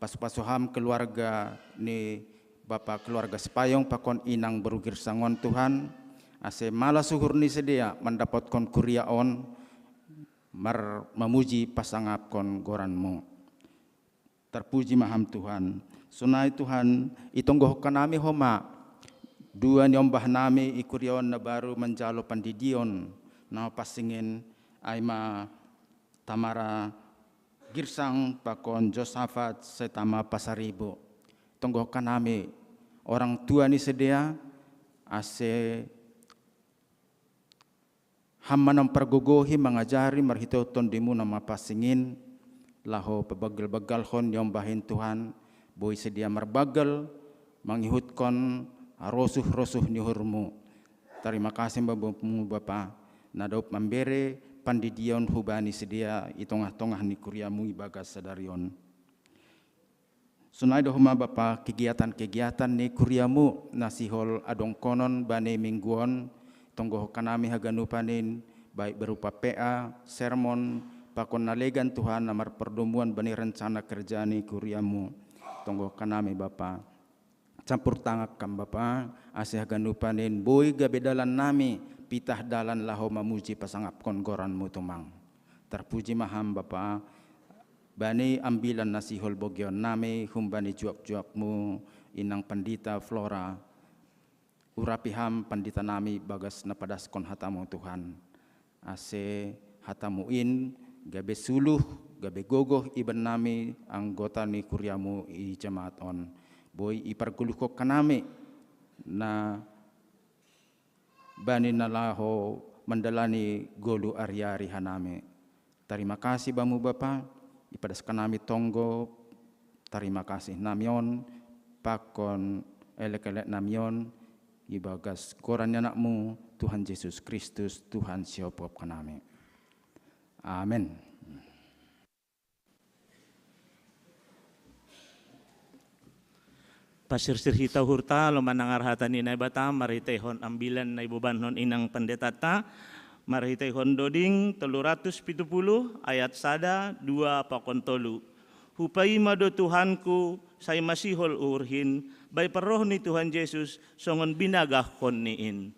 Pasu-pasu ham keluarga ni Bapa keluarga Sepayong pakon inang beru Girsangon Tuhan, ase malas uhur ni sidea mandapotkon kuria on mar mamuji pasangapkon goranmu. Terpuji ma Ham Tuhan. Sonai Tuhan, itonggohon hanami homa dua ni ombahnami i kuria on na baru manjalo pandidion na pansingin, ai ma Tamara Girsang pakon Josafat sai tama Pasaribu. Tonggohon hanami orang tua ni sidea, ase Ham ma na pargogohi mangajari marhitehon tondimu na mapansingin, laho pabaggal-baggalhon ni ombahi Tuhan, boi sidea marbaggal mangihuthon rosuh-rosuh ni uhurmu. Tarima kasih ma Bamu Bapa, na dob mambere pandidion hubani sidea i tongah-tongah ni kuriamu ibagas sadari on. Sonai do homa Bapa kegiatan-kegiatan ni kuriamu na sihol adongkonon bani minggu on, tonggohon hanami haganupan in, baik berupa P A, sermon, pakon na legan Tuhan na marpardomuan bani rencana kerja ni kuriamu. Tonggohon hanami Bapa. Campur tangan Ham Bapa, ase haganupan in boi gabe dalannami, pitah dalan laho mamuji pasangapkon goranmu tumang. Terpuji ma Ham Bapa, bani ambilan na sihol bogeonnami humbani juak-juakmu, inang pandita Flora. Urapi Ham panditanami bagas na padaskon hatamu Tuhan. Ase hatamu in gabe suluh, gabe gogoh ibannami anggota ni kuriamu i jamaat on. Boi ipargoluhkon hanami na bani na laho mandalani goluh ari-ari hanami. Tarima kasih Bamu Bapa, ipadaskon hanami tonggo tarima kasih nami on, pakon elek-elek nami on, ibagas goran ni Anakmu, Tuhan Jesus Kristus, Tuhan sihophop hanami. Amen. Pasirsir hita uhurta laho manangar hata ni Naibata marhiteihon ambilan na ibobanon inang panditata, marhiteihon Doding tolu ratus pitu puluh ayat sada, dua pakon tolu. Hupaima do Tuhanku, sai masihol uhurhin, bahen parroh ni Tuhan Jesus, songon binagahon ni in.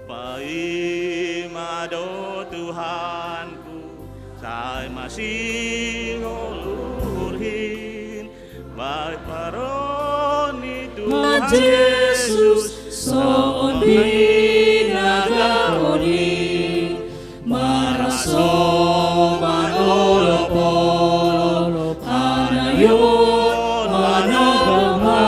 Hupaima do Tuhanku, sai masihol uhurhin, bahen parroh ni Tuhan Jesus, songon binagahon i, marsoman olop-olop, anayon manang gama.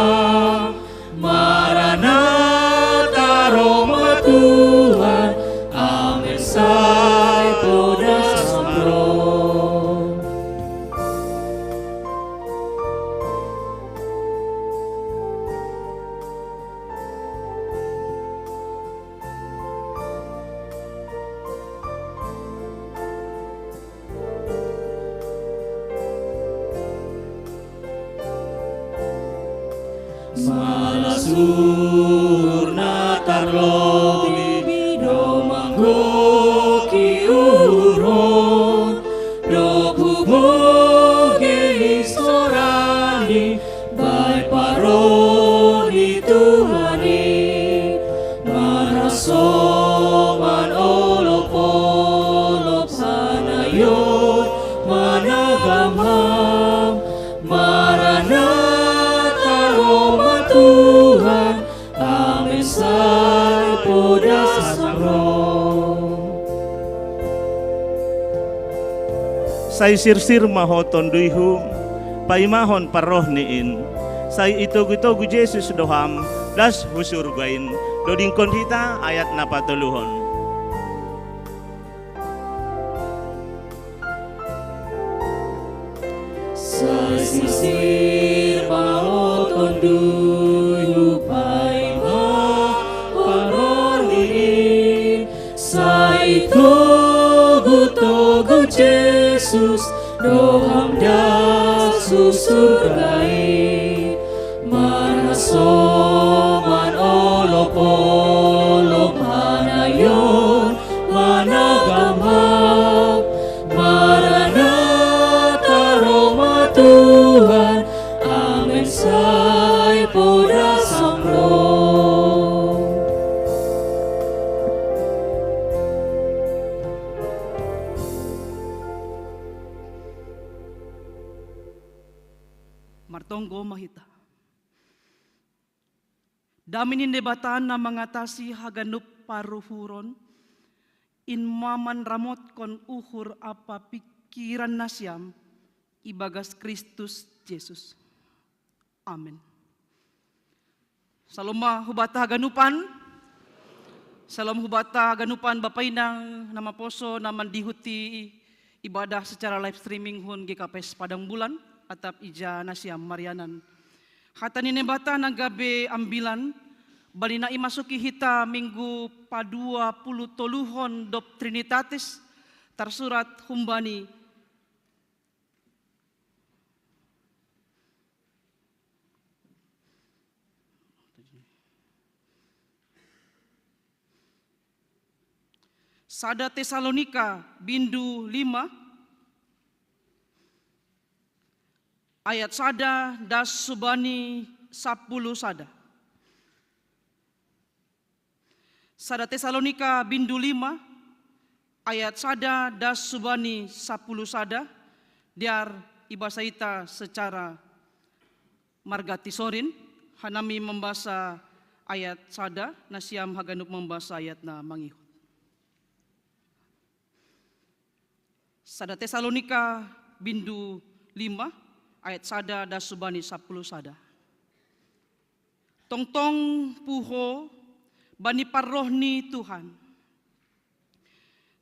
Maranatha, ro ma Tuhan, amen, sai poda Ham ro. Malas uhur na tarlobi do manggohi uhur on, dob hubogei sorani, bahen parroh ni Tuhan i, marsoman olop-olop, anayon manang gama. Maranatha, ro ma Tuhan, amen, sai poda Ham ro. Sai sirsir ma ho tonduihu, paimahon parroh ni in, sai itogu-togu Jesus do Ham, das hu surga in. Dodingkon hita ayat na patoluhon. Sai sirsir ma ho tonduihu, paima parroh ni in, sai Ko Jesus, doham dasu surga i, manasoman olop-olop hanayon, managamhap, Maranatha, Roma Tuhan, amen, sai poda samro. Martonggo ma hita. Dame ni Naibata na mangatasi haganup paruhuron, in ma manramotkon uhur ampa pingkiran nasiam ibagas Kristus Jesus. Amen. Salom ma hubata haganupan. Salom hubata haganupan, Bapa inang na maposo na mandihuti ibadah secara live streaming hun G K P S Padang Bulan, atap ija nasiam marianan. Hata ni Naibata na gabe ambilan, bani na imasuki hita minggu padua puluh toluhon dob Trinitatis, tarsurat humbani Sada Tesalonika bindu lima, ayat sada das subani sapuluh sada. Sada Tesalonika bindu lima, ayat sada das subani sapuluh sada, dear ibasa ita secara marga Tisorin, hanami mambasa ayat sada, nasiam haganup mambasa ayat na mangihut. Sada Tesalonika bindu lima, ayat sada das subani sapuluh sada. Tongtong puho bani parroh ni Tuhan.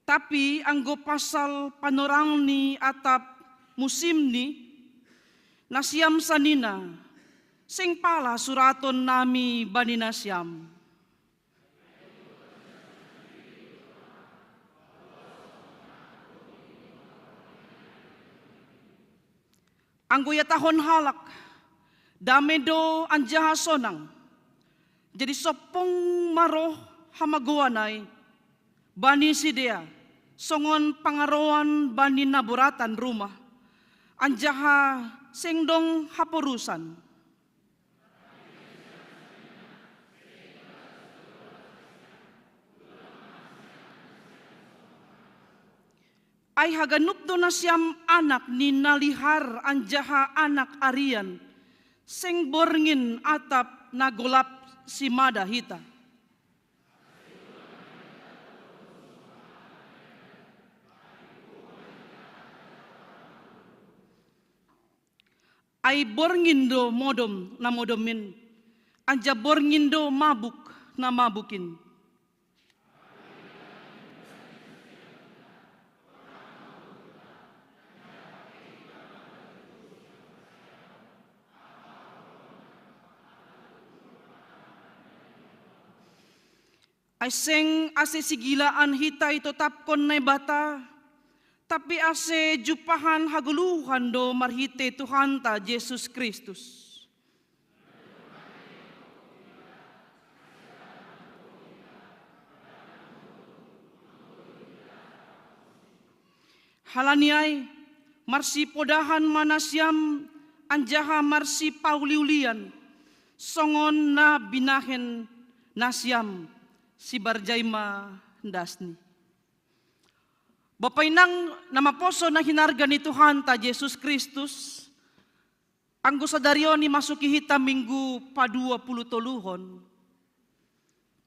Tapi anggo pasal panorangni atap musimni, nasiam sanina, seng pala suraton nami bani nasiam. Anggo ihatahon halak, dame do anjaha sonang, jadi sompong ma roh hamagoan ai bani sidea, songon pangaroan bani na boratan rumah, anjaha seng dong haporusan. Ai haganup do nasiam anak ni na lihar anjaha anak arian, seng borngin atap na golap simada hita. Ai borngin do modom na modom in, anjaha borngin do mabuk na mabuk in. Ai seng ase sigilaan hita itotapkon Naibata, tapi ase jumpahan hagoluhan do marhitei Tuhanta Jesus Kristus. Halani ai, marsipodahan ma nasiam anjaha marsipauliulian, songon na binahen nasiam, sibarjai ma dasni. Bapa inang na maposo na hinarga ni Tuhanta Jesus Kristus, anggo sadari on imasuki hita minggu padua puluh toluhon,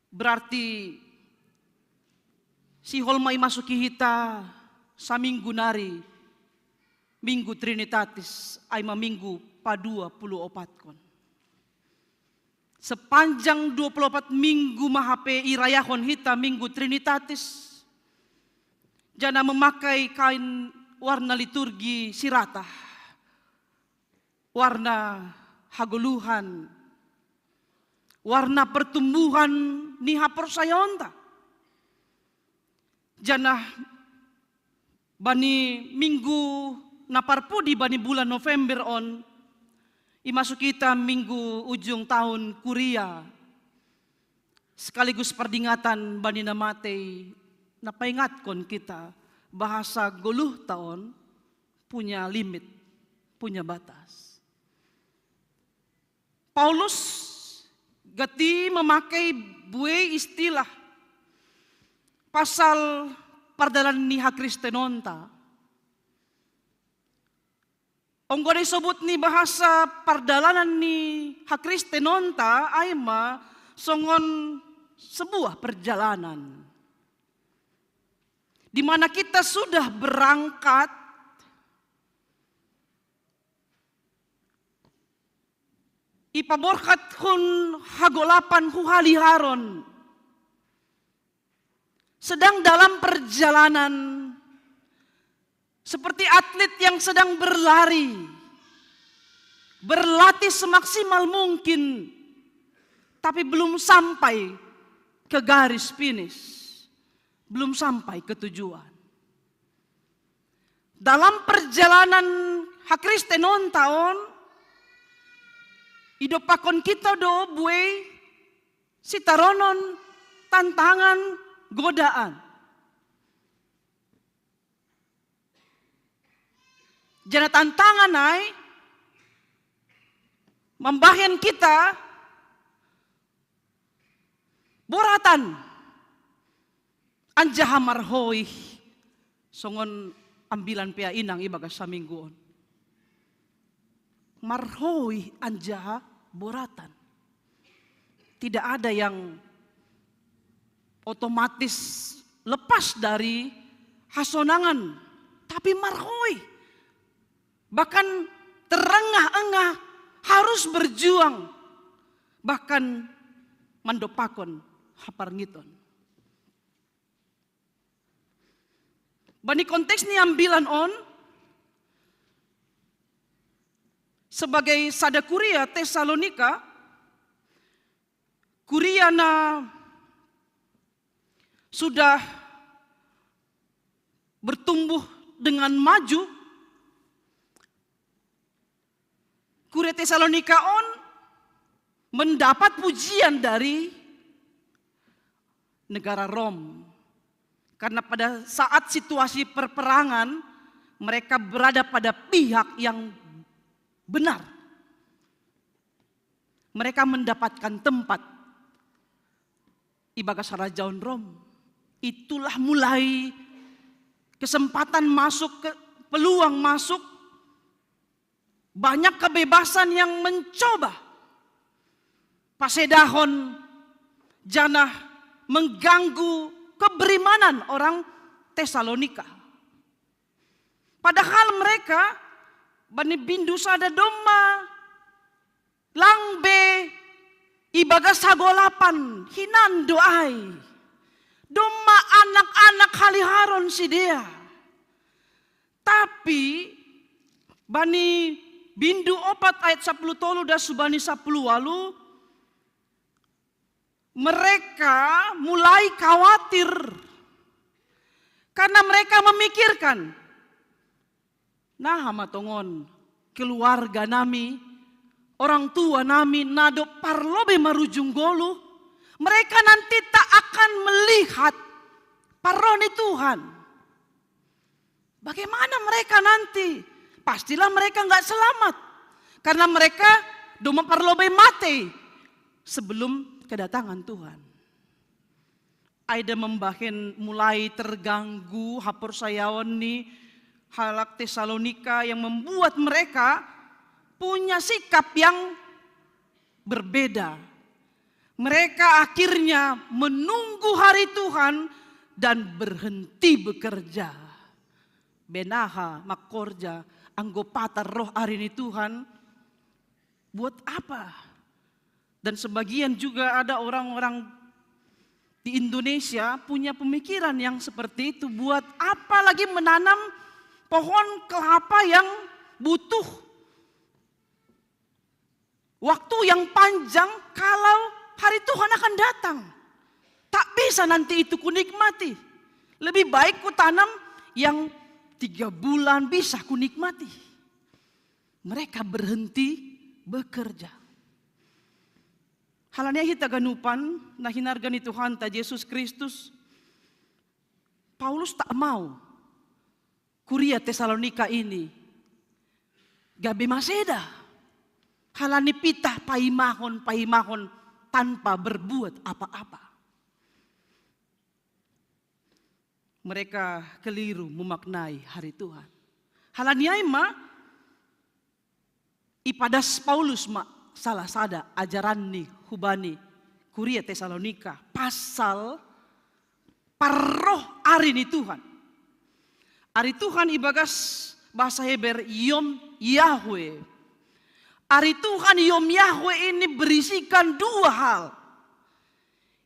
berarti sihol ma imasuki hita saminggu nari minggu Trinitatis, ai ma minggu padua puluh opatkon. Sepanjang dua puluh opat minggu ma hape irayahon hita minggu Trinitatis, janah memakai kain warna liturgi siratah, warna hagoluhan, warna pertumbuhan ni haporsayaonta. Janah Bani minggu na parpudi bani bulan November on, imasu kita minggu ujung tahun kuria, sekaligus pardingatan bani na matei, na paingatkon kita bahasa goluhta on punya limit, punya batas. Paulus gati memakai buei istilah pasal pardalan ni hakristenonta. Onggo da isobut ni bahasa pardalanan ni hakristenonta ai ma songon sebuah perjalanan di mana kita sudah berangkat, ipaborhat hun hagolapan hu haliharon, sedang dalam perjalanan, seperti atlet yang sedang berlari, berlatih semaksimal mungkin, tapi belum sampai ke garis finish, belum sampai ke tujuan. Dalam perjalanan hakristenonta on, idompakkon kita do buei sitaronon, tantangan, godaan. Jana tantangan ai mambahen kita boratan anjaha marhoih, songon ambilan pe inang ibagas saminggu on. Marhoih anjaha boratan. Tidak ada yang otomatis lepas dari hasonangan, tapi marhoih. Bahkan terengah-engah, harus berjuang, bahkan mandompakkon haparngiton. Bani konteks ni ambilan on, sebagai sada kuria Tesalonika, kuria na sudah bertumbuh dengan maju, kuria Tesalonika on mendapat pujian dari negara Rom. Karena pada saat situasi perperangan, mereka berada pada pihak yang benar. Mereka mendapatkan tempat ibagas harajaon Rom. Itulah mulai kesempatan masuk, ke peluang masuk, banyak kebebasan yang mencoba pasedahon janah mengganggu keberimanan orang Tesalonika. Padahal mereka bani bindu sada domma lang be ibagas hagolapan hinan do ai. Domma anak-anak haliharon sidea. Tapi bani bindu opat ayat sapuluh tolu das hubani sapuluh walu, mereka mulai khawatir karena mereka memikirkan, naha ma tongon keluarga nami, orang tua nami na dob parlobei marujung goluh, mereka nanti tak akan melihat parroh ni Tuhan. Bagaimana mereka nanti? Pastilah mereka nggak selamat. Karena mereka domma parlobei matei sebelum kedatangan Tuhan. Ai da mambahen mulai terganggu haporsayaon ni halak Tesalonika yang membuat mereka punya sikap yang berbeda. Mereka akhirnya menunggu hari Tuhan dan berhenti bekerja. Benaha mangkorja, anggo patar roh ari ni Tuhan, buat apa? Dan sebagian juga ada orang-orang di Indonesia punya pemikiran yang seperti itu. Buat apa lagi menanam pohon kelapa yang butuh waktu yang panjang kalau hari Tuhan akan datang? Tak bisa nanti itu kunikmati. Lebih baik kutanam yang Tiga bulan bisa kunikmati. Mereka berhenti bekerja. Hal ni ai hita ganupan na hinarga ni Tuhanta Jesus Kristus, Paulus tak mau kuria Tesalonika ini gabe maseda. Hal ni pitah paimahon-paimahon tanpa berbuat apa-apa. Mereka keliru memaknai hari Tuhan. Hal ni ai ma, ipadas Paulus ma salah sada ajaran ni hubani kuria Tesalonika pasal parroh ari ni Tuhan. Ari Tuhan ibagas bahasa Heber Yom Yahweh. Ari Tuhan Yom Yahweh ini berisikan dua hal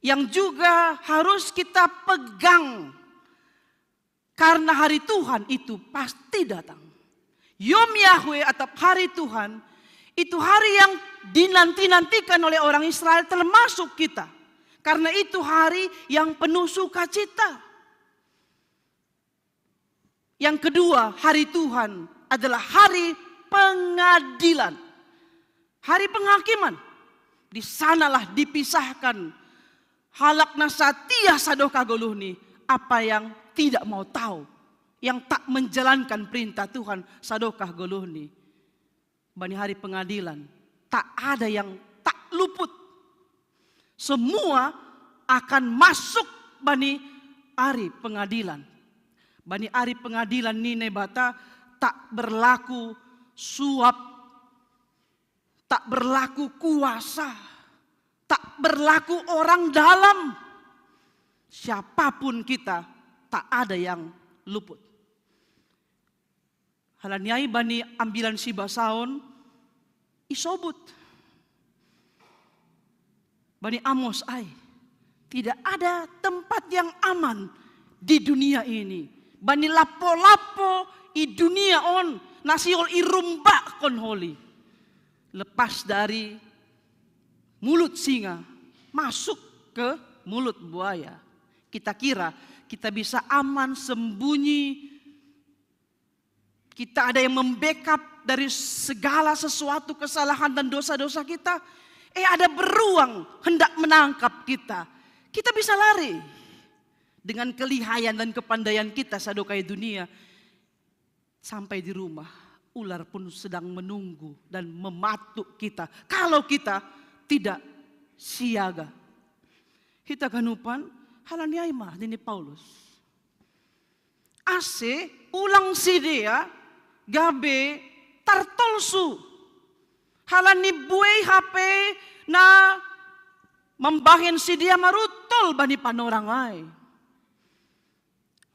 yang juga harus kita pegang, karena hari Tuhan itu pasti datang. Yom Yahweh atau hari Tuhan itu hari yang dinanti-nantikan oleh orang Israel, termasuk kita. Karena itu hari yang penuh sukacita. Yang kedua, hari Tuhan adalah hari pengadilan. Hari penghakiman. Di sanalah dipisahkan halak na satia sadokah goluhni, apa yang tidak mau tahu, yang tak menjalankan perintah Tuhan sadokah goluhni. Bani hari pengadilan, tak ada yang tak luput. Semua akan masuk bani ari pengadilan. Bani ari pengadilan ni Naibata tak berlaku suap, tak berlaku kuasa, tak berlaku orang dalam. Siapapun kita, tak ada yang luput. Hal ni ai bani Ambilan Sibasaon isobut. Bani Amos ai, tidak ada tempat yang aman di dunia ini. Bani lapo-lapo i dunia on, na sihol irumbahkon holi. Lepas dari mulut singa, masuk ke mulut buaya. Kita kira kita bisa aman, sembunyi, kita ada yang membackup dari segala sesuatu kesalahan dan dosa-dosa kita. Eh, ada beruang hendak menangkap kita. Kita bisa lari dengan kelihayan dan kepandaian kita sadokah i dunia. Sampai di rumah, ular pun sedang menunggu dan mematuk kita. Kalau kita tidak siaga. Hita ganupan, hal ni ai ma nini Paulus. Ase ulang sidea gabe tartolsu. Hal ni buei hape na mambahen sidea marutol bani panorang ai.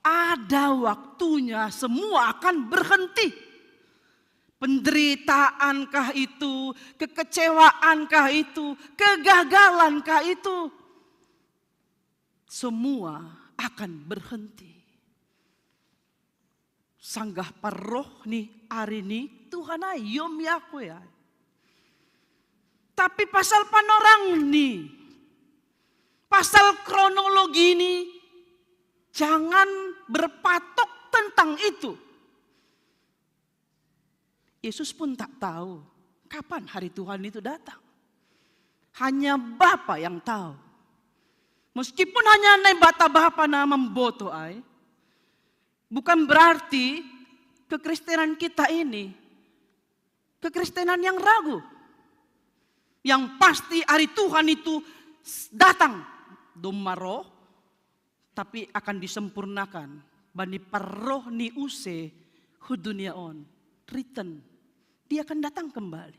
Ada waktunya semua akan berhenti. Penderitaankah itu, kekecewaankah itu, kegagalankah itu, semua akan berhenti. Sanggah parroh ni ari ni Tuhan ai, Yom Yahweh ai. Tapi pasal panorang ni, pasal kronologi ni, jangan berpatok tentang itu. Yesus pun tak tahu kapan hari Tuhan itu datang. Hanya Bapa yang tahu. Meskipun hanya Naibata Bapa na mamboto ai, bukan berarti kekristenan kita ini kekristenan yang ragu. Yang pasti hari Tuhan itu datang, domma roh, tapi akan disempurnakan. Bani parroh ni use hu dunia on, return. Dia akan datang kembali.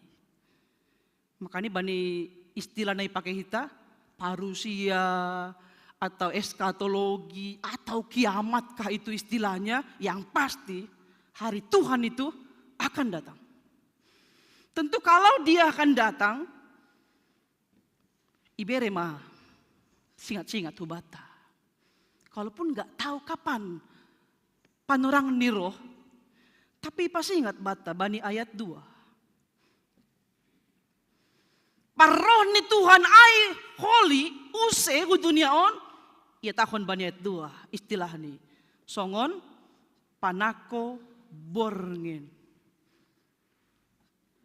Makanya bani istilah na ipake hita, parusia, atau eskatologi, atau kiamatkah itu istilahnya, yang pasti hari Tuhan itu akan datang. Tentu kalau dia akan datang, ibere ma singat-singat hu banta. Kalaupun nggak tahu kapan panorang ni roh, tapi pasingat banta bani ayat dua. Parroh ni Tuhan ai holi use hu dunia on, ihatahon bani ayat dua istilah ni. Songon Panako borngin.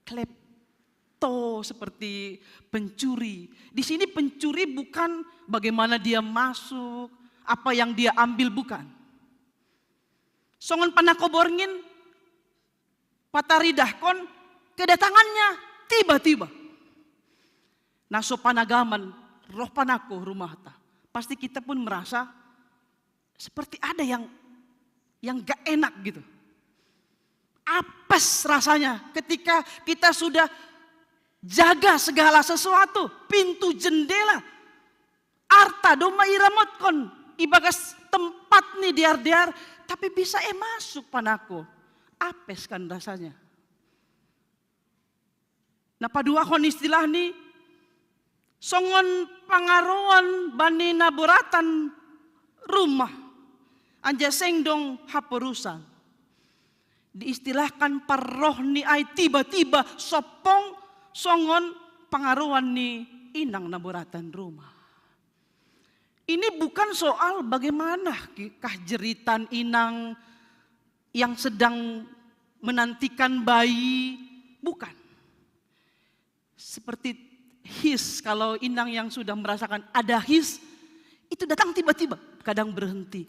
Klepto seperti pencuri. Di sini pencuri bukan bagaimana dia masuk, apa yang dia ambil, bukan. Songon panako borngin, pataridahkon kedatangannya tiba-tiba. Na so panagaman, roh panako rumahta. Pasti kita pun merasa seperti ada yang yang gak enak gitu. Apes rasanya ketika kita sudah jaga segala sesuatu, pintu, jendela, arta, domma iramotkon ibagas tempat ni dear-dear, tapi bisa e masuk panako. Apes kan rasanya. Na paduahon istilah ni songon pangaroan bani na boratan rumah, anjaha seng dong haporusan. Diistilahkan parroh ni ai tiba-tiba soppong songon pangaroan ni inang na boratan rumah. Ini bukan soal bagaimana kah jeritan inang yang sedang menantikan bayi, bukan. Seperti his, kalau inang yang sudah merasakan ada his, itu datang tiba-tiba, kadang berhenti.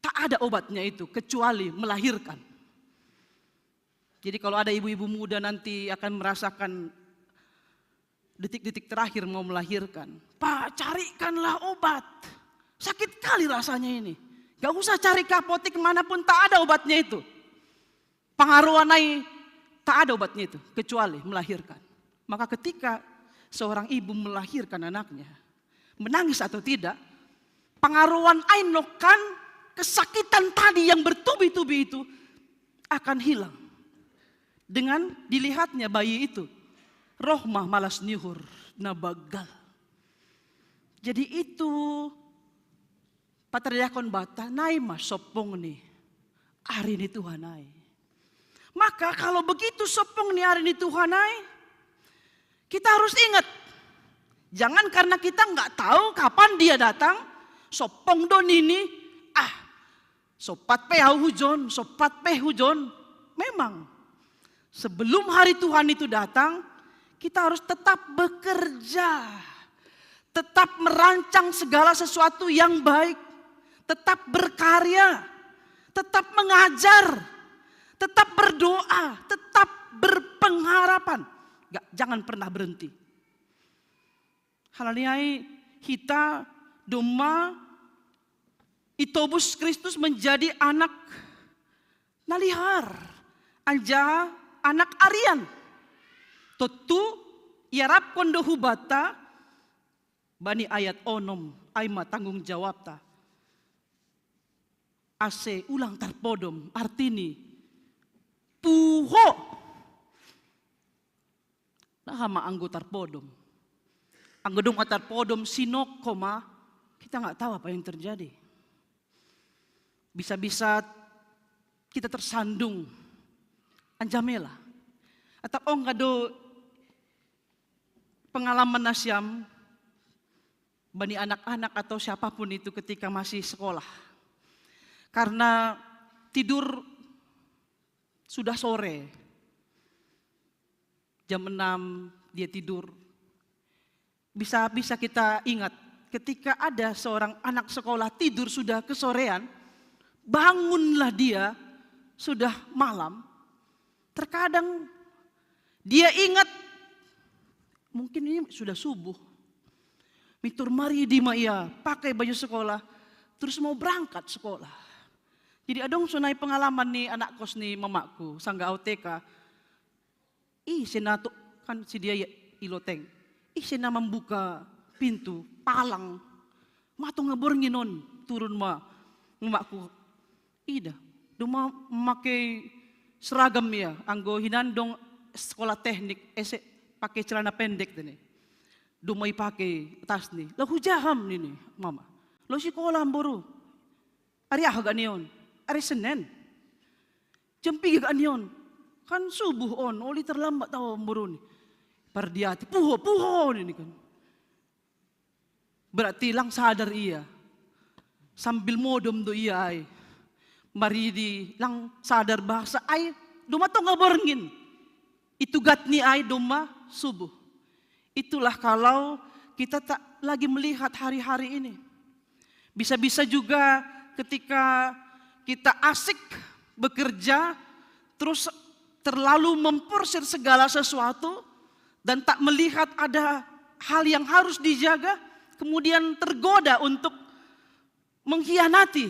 Tak ada obatnya itu kecuali melahirkan. Jadi kalau ada ibu-ibu muda nanti akan merasakan detik-detik terakhir mau melahirkan, Pak, carikanlah obat. Sakit kali rasanya ini. Gak usah cari ke apotek manapun, tak ada obatnya itu. Pangaroan ai tak ada obatnya itu kecuali melahirkan. Maka ketika seorang ibu melahirkan anaknya, menangis atau tidak, pangaroan ai nokan kesakitan tadi yang bertubi-tubi itu akan hilang dengan dilihatnya bayi itu. Roh ma malas ni uhur na banggal. Jadi itu pataridahkon banta, nai ma soppong ni ari ni Tuhan ai. Maka kalau begitu soppong ni ari ni Tuhan ai, kita harus ingat, jangan karena kita nggak tahu kapan dia datang, soppong do nini, ah, so pat pe au hujon, so pat pe hujon. Memang, sebelum hari Tuhan itu datang, kita harus tetap bekerja, tetap merancang segala sesuatu yang baik, tetap berkarya, tetap mengajar, tetap berdoa, tetap berpengharapan. Gak, jangan pernah berhenti. Halani ai hita domma itobus Kristus menjadi anak na lihar, anjaha anak arian. Tontu iarapkon do hubanta bani ayat onom, ai ma tanggung jawabta. Ase ulang tarpodom, artini puho. Nah, ma anggo tarpodom. Anggo dong tarpodom sinok koma, kita nggak tahu apa yang terjadi. Bisa-bisa kita tersandung, anjamela. Atau oh nggak do pengalaman nasiam bani anak-anak atau siapapun itu ketika masih sekolah. Karena tidur sudah sore, jam enam dia tidur. Bisa-bisa kita ingat, ketika ada seorang anak sekolah tidur sudah kesorean, bangunlah dia sudah malam. Terkadang dia ingat, mungkin ini sudah subuh. Mitur maridi ma ia, pakai baju sekolah, terus mau berangkat sekolah. Jadi adong sonai pengalaman ni anak kos ni mamakku, sangga au T K. Ise na tu, kan si dia i loteng. Ise na mambuka pintu, palang. Mato nga borngin on, turun ma mamakku. Ida, doma make seragam ia, anggo hinan dong sekolah teknik, ese pake celana pendek tene. Doma ipake tas ni. Laho huja ham nini mama. Laho sikola boru. Ari aha gak ni on? Ari Senen. Jam piga gak ni on? Kan subuh on, uli terlambat tau boru ni. Pardiati, puho, puho nini kan. Berarti lang sadar ia. Sambil modom do ia ai. Maridi lang sadar bahasa ai doma tonga borngin. Itu gatni ai doma subuh. Itulah kalau kita tak lagi melihat hari-hari ini. Bisa-bisa juga ketika kita asik bekerja, terus terlalu memforsir segala sesuatu dan tak melihat ada hal yang harus dijaga, kemudian tergoda untuk mengkhianati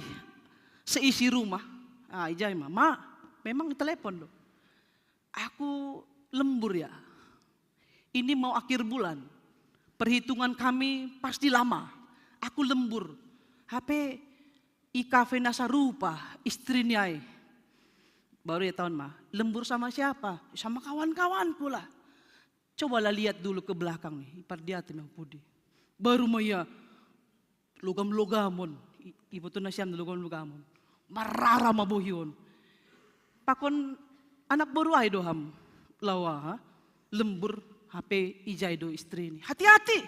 seisi rumah. Ah, ijai ma, ma, memang telepon loh. Aku lembur ya. Ini mau akhir bulan. Perhitungan kami pasti lama. Aku lembur. Hape i kafe na sarupa istri ni ai. Baru ya taon ma, lembur sama siapa? Sama kawan-kawanku lah. Cobalah lihat dulu ke belakang nih, ipar dia tuh yang pudi. Baru ma ia logam-logamon, i-, iboto nasiam logam-logamon. Marara mabohion. Pakon anak boru ai do ham lawa, ha? Lembur hape ijai do istri ni. Hati-hati.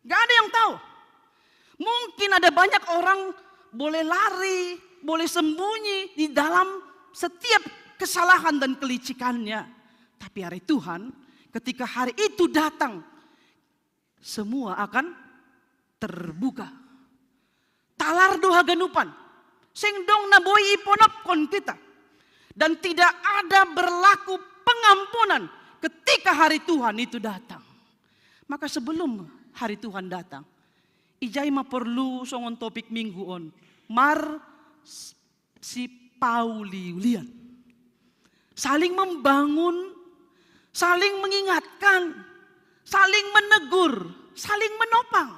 Gak ada yang tahu. Mungkin ada banyak orang boleh lari, boleh sembunyi di dalam setiap kesalahan dan kelicikannya. Tapi hari Tuhan, ketika hari itu datang, semua akan terbuka. Talar do haganupan. Seng dong na boi iponopkon kita. Dan tidak ada berlaku pengampunan ketika hari Tuhan itu datang. Maka sebelum hari Tuhan datang, ijai ma porlu songon topik minggu on. Mar s-, sipauliulian. Saling membangun, saling mengingatkan, saling menegur, saling menopang.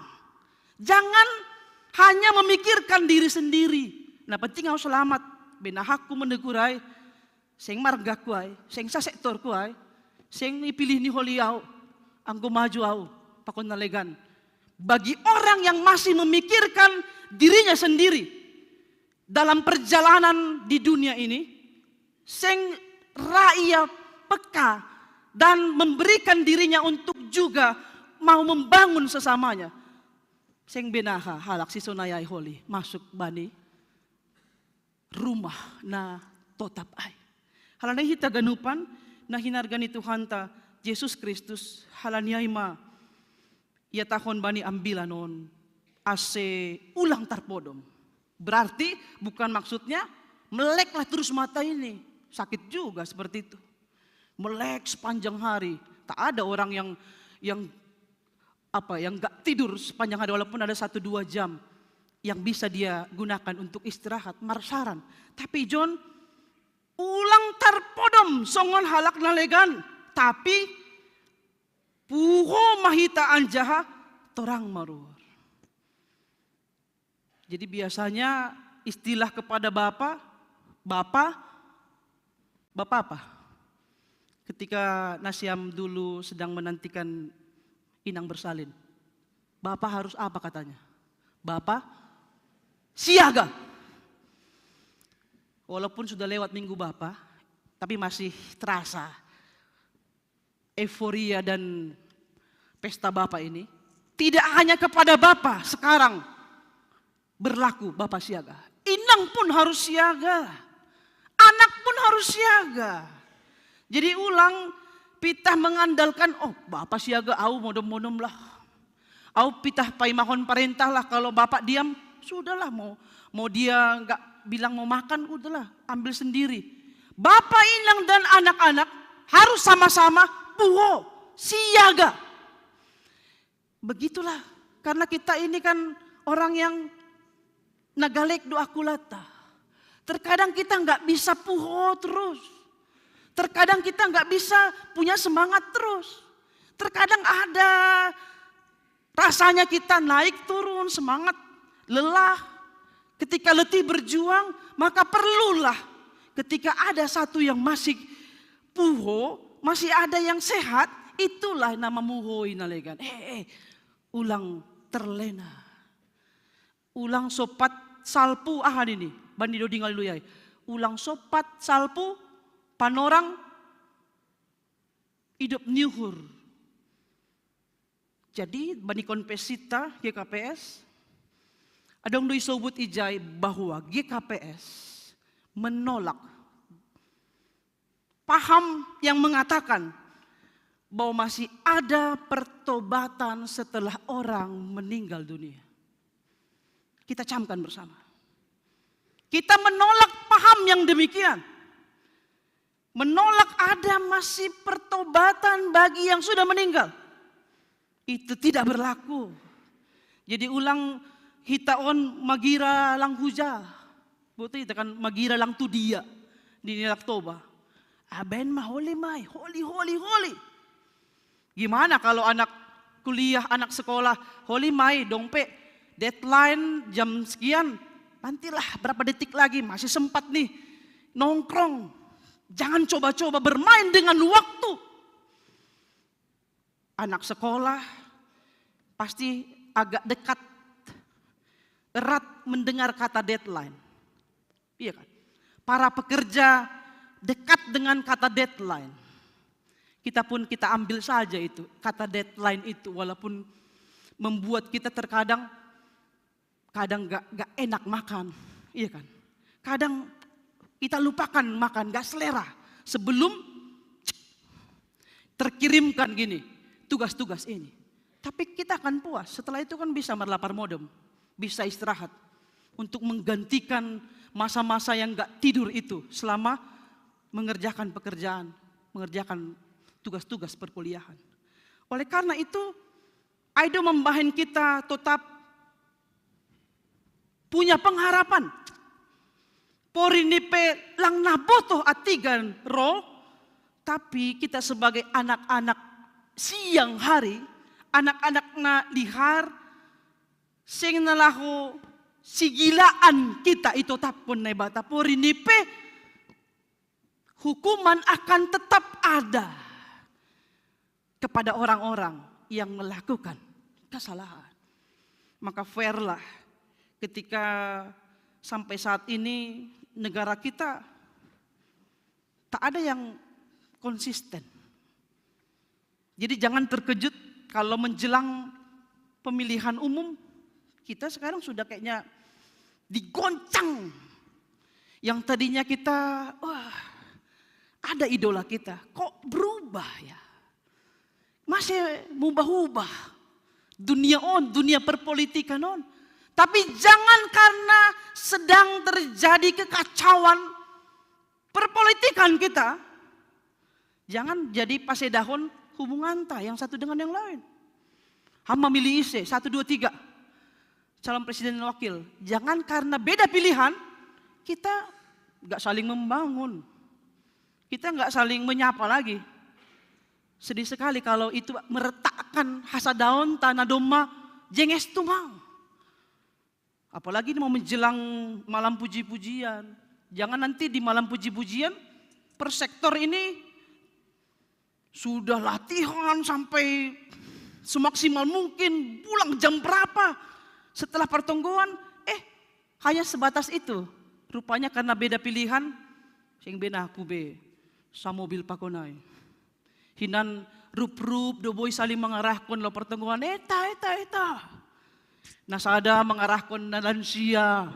Jangan hanya memikirkan diri sendiri. Na penting au selamat. Benahakku menegur ai. Seng margaku ai, seng sasektorku ai, seng ipilih ni holi au, anggo maju au, pakon na legan. Bagi orang yang masih memikirkan dirinya sendiri dalam perjalanan di dunia ini, seng ra ia peka dan memberikan dirinya untuk juga mau membangun sesamanya. Seng benaha halak sisonai ai holi masuk bani rumah na totap ai. Halani hita ganupan na hinarga ni Tuhanta Jesus Kristus, halani ai ma iatahon bani ambilan on, ase ulang tarpodom. Berarti bukan maksudnya meleklah terus mata ini. Sakit juga seperti itu. Melek sepanjang hari. Tak ada orang yang yang apa yang gak tidur sepanjang hari walaupun ada satu dua jam yang bisa dia gunakan untuk istirahat, marsaran. Tapi John, ulang tarpodom songon halak na legan, tapi puho ma hita anjaha torang maruhur. Jadi biasanya istilah kepada bapa, bapa, bapa apa? Ketika nasiam dulu sedang menantikan inang bersalin, bapa harus apa katanya? Bapa siaga. Walaupun sudah lewat minggu bapa, tapi masih terasa euforia dan pesta bapa ini. Tidak hanya kepada bapa sekarang berlaku bapa siaga. Inang pun harus siaga. Anak pun harus siaga. Jadi ulang pitah mengandalkan, oh, bapa siaga, au modom-modom lah. Au pitah paimahon parentah lah, kalau bapak diam, sudahlah, mau mau dia nggak bilang mau makan, udahlah, ambil sendiri. Bapak, inang dan anak-anak harus sama-sama puho, siaga. Begitulah, karena kita ini kan orang yang na galek do akulanta. Terkadang kita nggak bisa puho terus. Terkadang kita nggak bisa punya semangat terus. Terkadang ada rasanya kita naik turun semangat, lelah. Ketika letih berjuang, maka perlulah ketika ada satu yang masih puho, masih ada yang sehat, itulah nama muhoi na legan. Eh, eh, ulang terlena. Ulang sopat salpu aha nini, bani doding haleluya. Ulang sopat salpu panorang idop ni uhur. Jadi bani konfesita G K P S, adong do isobut ijai bahwa G K P S menolak paham yang mengatakan bahwa masih ada pertobatan setelah orang meninggal dunia. Kita camkan bersama. Kita menolak paham yang demikian. Menolak ada masih pertobatan bagi yang sudah meninggal. Itu tidak berlaku. Jadi ulang hitaon magira lang huja. Buti itu kan magira lang tu dia di nilak toba. Aben mah holi mai, holi, holi, holi. Gimana kalau anak kuliah, anak sekolah, holi mai dong pe, deadline jam sekian, nantilah berapa detik lagi, masih sempat nih nongkrong. Jangan coba-coba bermain dengan waktu. Anak sekolah pasti agak dekat, erat mendengar kata deadline. Iya kan? Para pekerja dekat dengan kata deadline. Kita pun kita ambil saja itu, kata deadline itu, walaupun membuat kita terkadang, kadang gak, gak enak makan, iya kan? Kadang kita lupakan makan, gak selera sebelum terkirimkan gini tugas-tugas ini. Tapi kita akan puas. Setelah itu kan bisa merlapar modem, bisa istirahat untuk menggantikan masa-masa yang gak tidur itu selama mengerjakan pekerjaan, mengerjakan tugas-tugas perkuliahan. Oleh karena itu, Aido membahen kita tetap punya pengharapan. Pori ni pe lang nabotoh atigan ro, tapi kita sebagai anak-anak siang hari, anak-anak na lihar, seng na laho sigilaan kita i totapkon Naibata. Pori ni pe hukuman akan tetap ada kepada orang-orang yang melakukan kesalahan. Maka fairlah ketika sampai saat ini negara kita tak ada yang konsisten. Jadi jangan terkejut kalau menjelang pemilihan umum, kita sekarang sudah kayaknya digoncang. Yang tadinya kita, wah, ada idola kita, kok berubah ya? Masih mubah-ubah. Dunia on, dunia perpolitikan on. Tapi jangan karena sedang terjadi kekacauan perpolitikan kita, jangan jadi pasedahon hubungan ta yang satu dengan yang lain. Hama milih ise, satu, dua, tiga. Calon presiden dan wakil. Jangan karena beda pilihan, kita nggak saling membangun. Kita nggak saling menyapa lagi. Sedih sekali kalau itu meretakkan hasadaon ta na domma jenges tumang. Apalagi ini mau menjelang malam puji-pujian. Jangan nanti di malam puji-pujian per sektor ini sudah latihan sampai semaksimal mungkin, pulang jam berapa. Setelah pertonggoan, eh, hanya sebatas itu. Rupanya karena beda pilihan, seng be naku be samobil pakon ai. Hinan rup-rup do boi saling mangarahkon lao pertonggoan, eta, eta, eta. Na sada mangarahkon na lansia,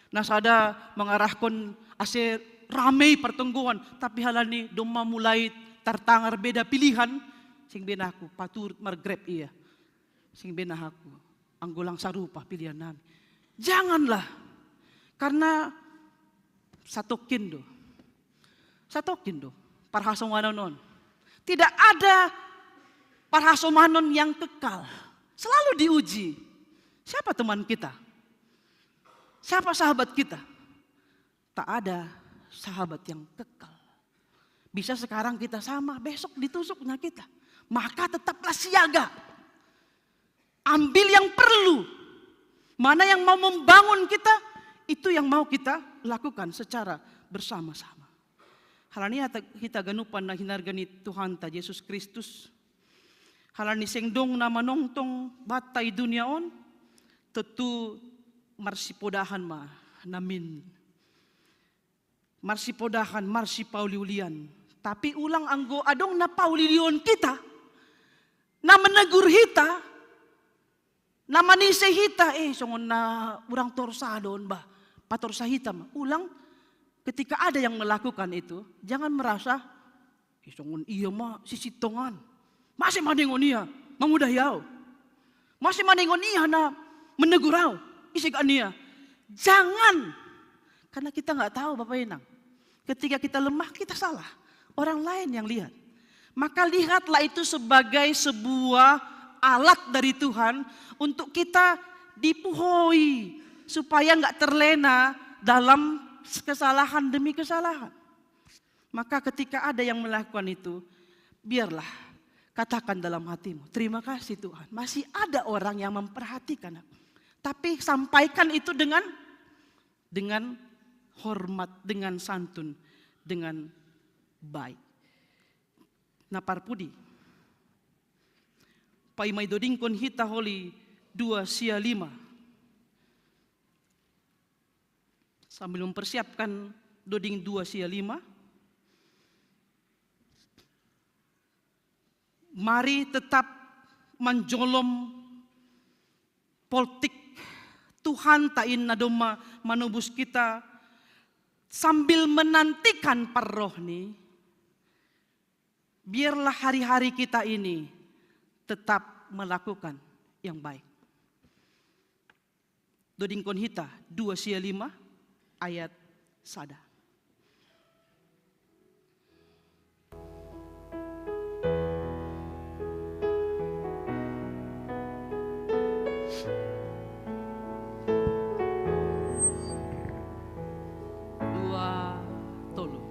na sada mangarahkon ase ramei pertonggoan, tapi halani domma mulai tartangar beda pilihan, seng be naku, paturut mar-Grab ia. Seng be nahaku, anggo lang sarupa pilihan nami. Janganlah, karena satokin do. Satokin do parhasomanon on. Tidak ada parhasomanon yang kekal. Selalu diuji. Siapa teman kita? Siapa sahabat kita? Tak ada sahabat yang kekal. Bisa sekarang kita sama, besok ditusuknya kita. Maka tetaplah siaga. Ambil yang perlu. Mana yang mau membangun kita, itu yang mau kita lakukan secara bersama-sama. Halani hita ganupan na hinarga ni Tuhanta Jesus Kristus. Halani seng dong na manongtong batta i dunia on, tontu marsipodahan ma namin. Marsipodahan, marsipauliulian. Tapi ulang anggo adong na pauliulion kita, na menegur hita, na manise hita, eh, songon na urang torsa do on bah, patorsa hita ma. Ulang Ketika ada yang melakukan itu, jangan merasa, "Ih, songon ia ma sisitongan. Mase maningon ia mangudah au? Mase maningon ia na menegur au? Ise gak nia?" Jangan. Karena kita nggak tahu, Bapak Inang. Ketika kita lemah, kita salah. Orang lain yang lihat. Maka lihatlah itu sebagai sebuah alat dari Tuhan untuk kita dipuhoi supaya nggak terlena dalam kesalahan demi kesalahan. Maka ketika ada yang melakukan itu, biarlah katakan dalam hatimu, "Terima kasih Tuhan, masih ada orang yang memperhatikan aku." Tapi sampaikan itu dengan dengan hormat, dengan santun, dengan baik. Na parpudi, paima idodingkon hita holi dua sia lima. Sambil mempersiapkan doding dua sia lima, mari tetap manjolom poltik Tuhan ta in na domma manobus kita, sambil menantikan parrohni. Biarlah hari-hari kita ini tetap melakukan yang baik. Dodingkon hita dua sia lima ayat sada. Dua, tolu.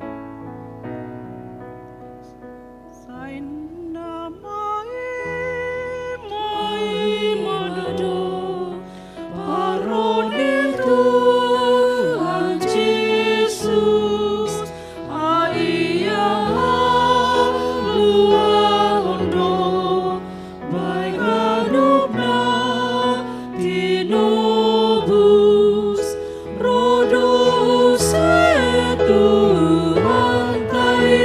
Sai na mai, mai ma do parroh ni Tuhan Jesus, ai ia haluahon do baik ganup na tinobus. Roh do use Tuhanta i,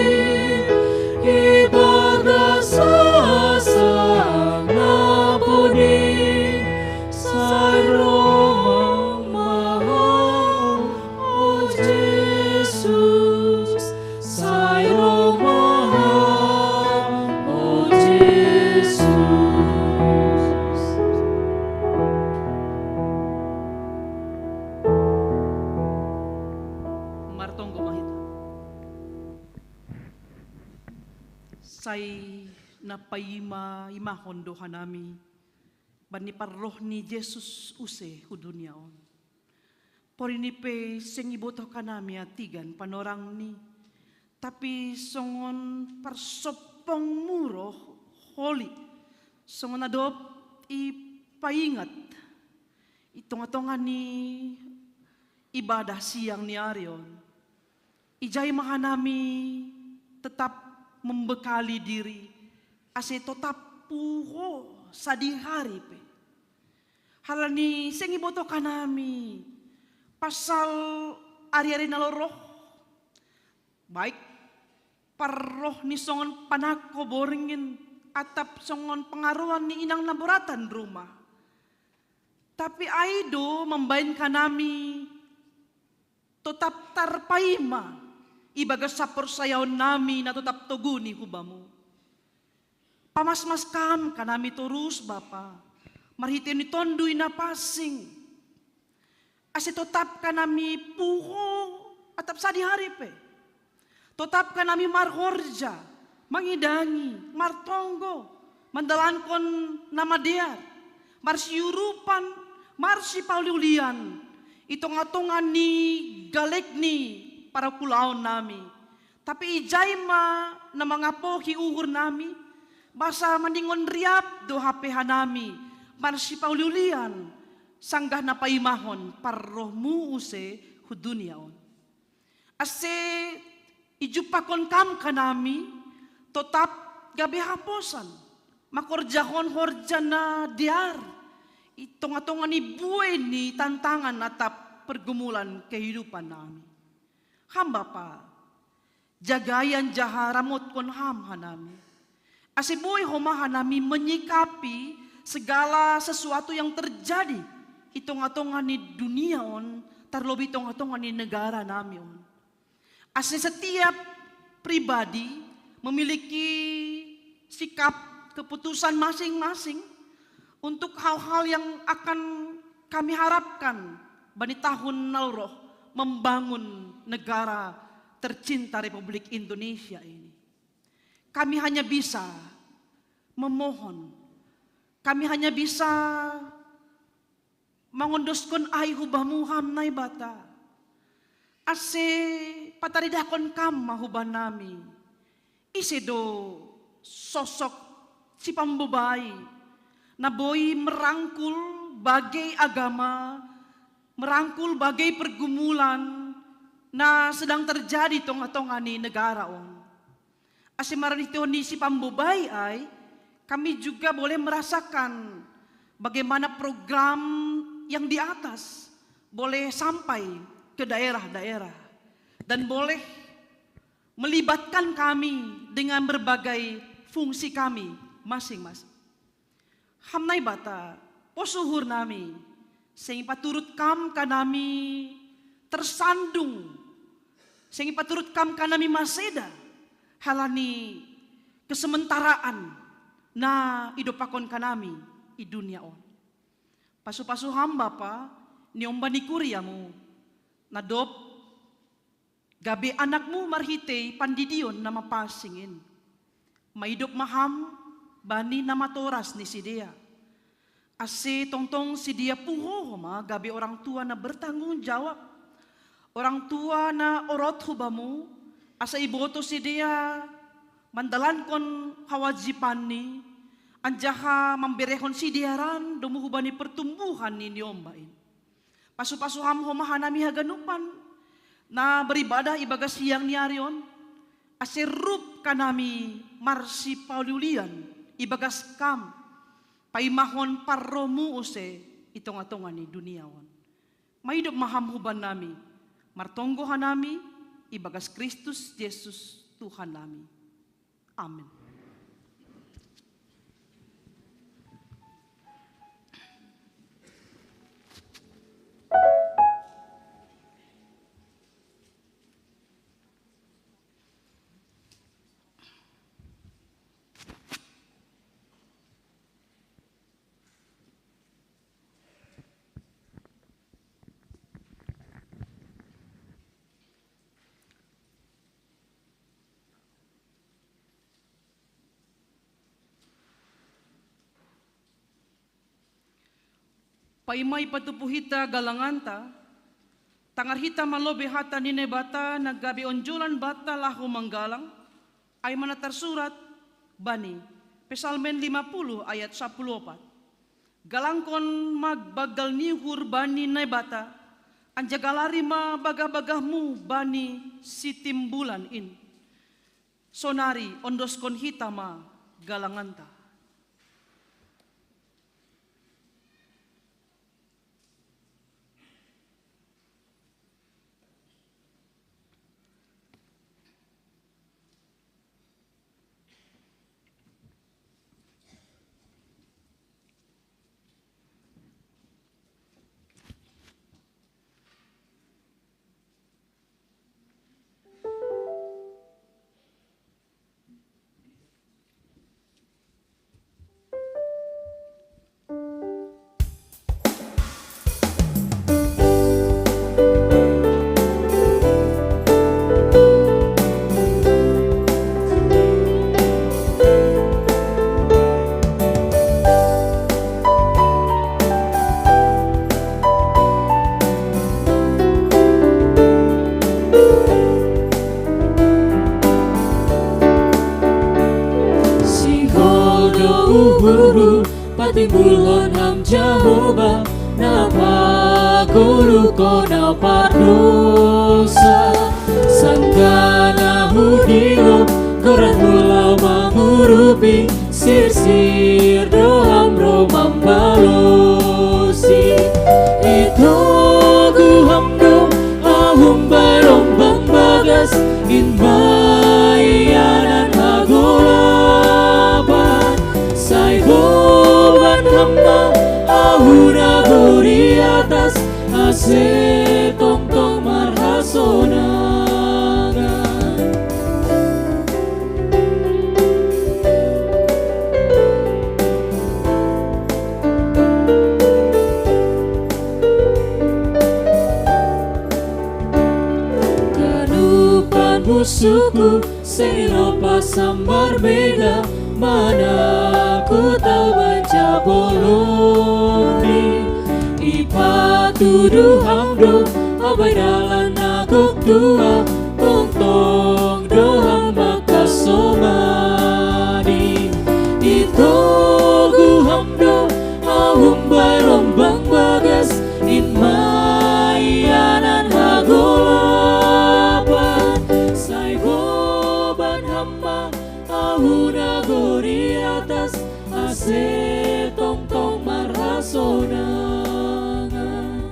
ibagas sasam na poding, sai roh ma Ham, o Jesus, sai roh ma Ham, o Jesus. Martonggo ma hita. Sai na paima-imahon do hanami bani parroh ni Jesus use hu dunia on. Porini pe seng ibotoh hanami atigan panorangni, tapi songon parsompongmu roh holi, songon na dob ipaingat i tonga-tonga ni ibadah siang ni ari on. Ijai ma hanami tetap membekali diri, ase totap puho sadihari pe. Halani seng ibotoh hanami pasal ari-ari na lorong, baik parroh ni songon panangko borngin atap songon pangaroan ni inang na boratan rumah. Tapi ai do mambahen hanami totap tarpaima ibagas haporsayaonnami na totap togu ni hu Bamu. Pamasmas Kam hanami torus, Bapa, marhitehon ni Tonduy Napansing, ase totap hanami puho atap sadihari pe. Totap hanami marhorja, mangidangi, martonggo, mandalankon na madear, marsiurupan, marsipauliulian i tonga-tonga ni galek ni parulaonnami. Tapi ijai ma na mangapohi uhurnami, basa maningon riap do hape hanami marsipauliulian, sanggah na paimahon parrohmu use hu dunia on. Ase ijumpahon Kam hanami totap gabe haposan mangkorjahon horja na dear i tonga-tonga ni buei ni tantangan atap pergumulan kehidupannami. Ham Bapa, jagai anjaha ramotkon Ham hanami, ase boi homa hanami menyikapi segala sesuatu yang terjadi i tonga-tonga ni dunia on, tarlobei tonga-tonga ni negaranami on. Ase setiap pribadi memiliki sikap keputusan masing-masing untuk hal-hal yang akan kami harapkan bani tahun nalroh membangun negara tercinta Republik Indonesia ini. Kami hanya bisa memohon, kami hanya bisa mangondoskon ai hu bamu ham Naibata. Ase pataridahkon kam ma hubanami, ise do sosok sipambobai na boi merangkul bagai agama, merangkul bagai pergumulan na sedang terjadi tongah-tongah ni negara on. Ase marani toni sipambobai ai, kami juga boleh merasakan bagaimana program yang di atas boleh sampai ke daerah-daerah dan boleh melibatkan kami dengan berbagai fungsi kami masing-masing. Ham Naibata, pos uhur nami, seng paturut kam kanami tersandung, seng paturut kam kanami maseda, halani kesementaraan na idopakon kanami i dunia on. Pasu-pasu ham Bapa, niomba ni kuriamu, na dob gabe anakmu marhitei pandidion na mapansing in. Maidop ma ham bani na matoras ni sidea. Ase tongtong sidea puho ma gabe orang tua na bertanggung jawab. Orang tua na orot hu bamu, asa iboto sidea mandalankon hawajibanni, anjaha mamberehon sidea ran domu hubani pertumbuhan ni niomba in. Pasu-pasu ham homa hanami haganupan na beribadah ibagas hiang ni ari on, ase rup kanami marsipauliulian ibagas kam, paimahon parromu use i tongah-tongah ni dunia on. Maidop ma ham hubanami, martonggo hanami ibagas Kristus Jesus Tuhan nami. Amin. Paima ipatupu hita galanganta, tangar hita ma lobei hata ni Naibata na gabe onjolan banta laho manggalang, ai ma na tarsurat bani Psalmen lima puluh ayat sapuluh opat. Galangkon ma banggal ni uhur bani Naibata, anjaha galari ma bagah-bagahmu bani sitimbulan in. Sonari ondoskon hita ma galanganta. Sihol do uhurhu patimbulhon Ham Jahowa, na pagoluhkon ahu pardosa. Sanggah na hudilo goranMu laho mangurupi, sirsir do Ham ro mambalosi. Itogu Ham do ahu umbahen ombang bagas, in ma ianan hagolapan. Sai boban Ham ma ahu nagori atas, ase tongtong marhasonangan. Sing lopas sambar bega, mana ku tau baca boloni. I patuduh ham do, abai dalan na gok tua, tongtong do ham bakasomani. I toguh ham do, au humbai lombang bagas, in ma ianan hagolapan. Sai boban ham ma, au nagori atas, ase tongtong marhasonangan.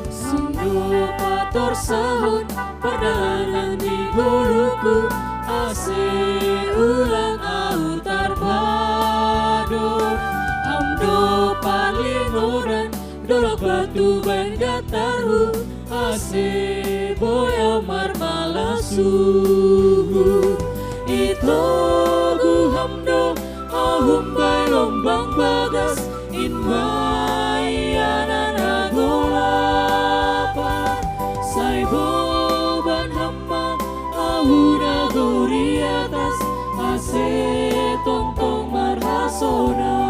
Sing do patorsahon pardalanan ni goluku, ase ulang au tarpado. Ham do parlingodan, dolok batu baen gatarhu, ase boi au marmalasuhu. I toguh ham do, au humbai lombang bagas, in ma ianan hagolapan. Sai boban ham ma, au nagori atas, ase tongtong marhasonangan.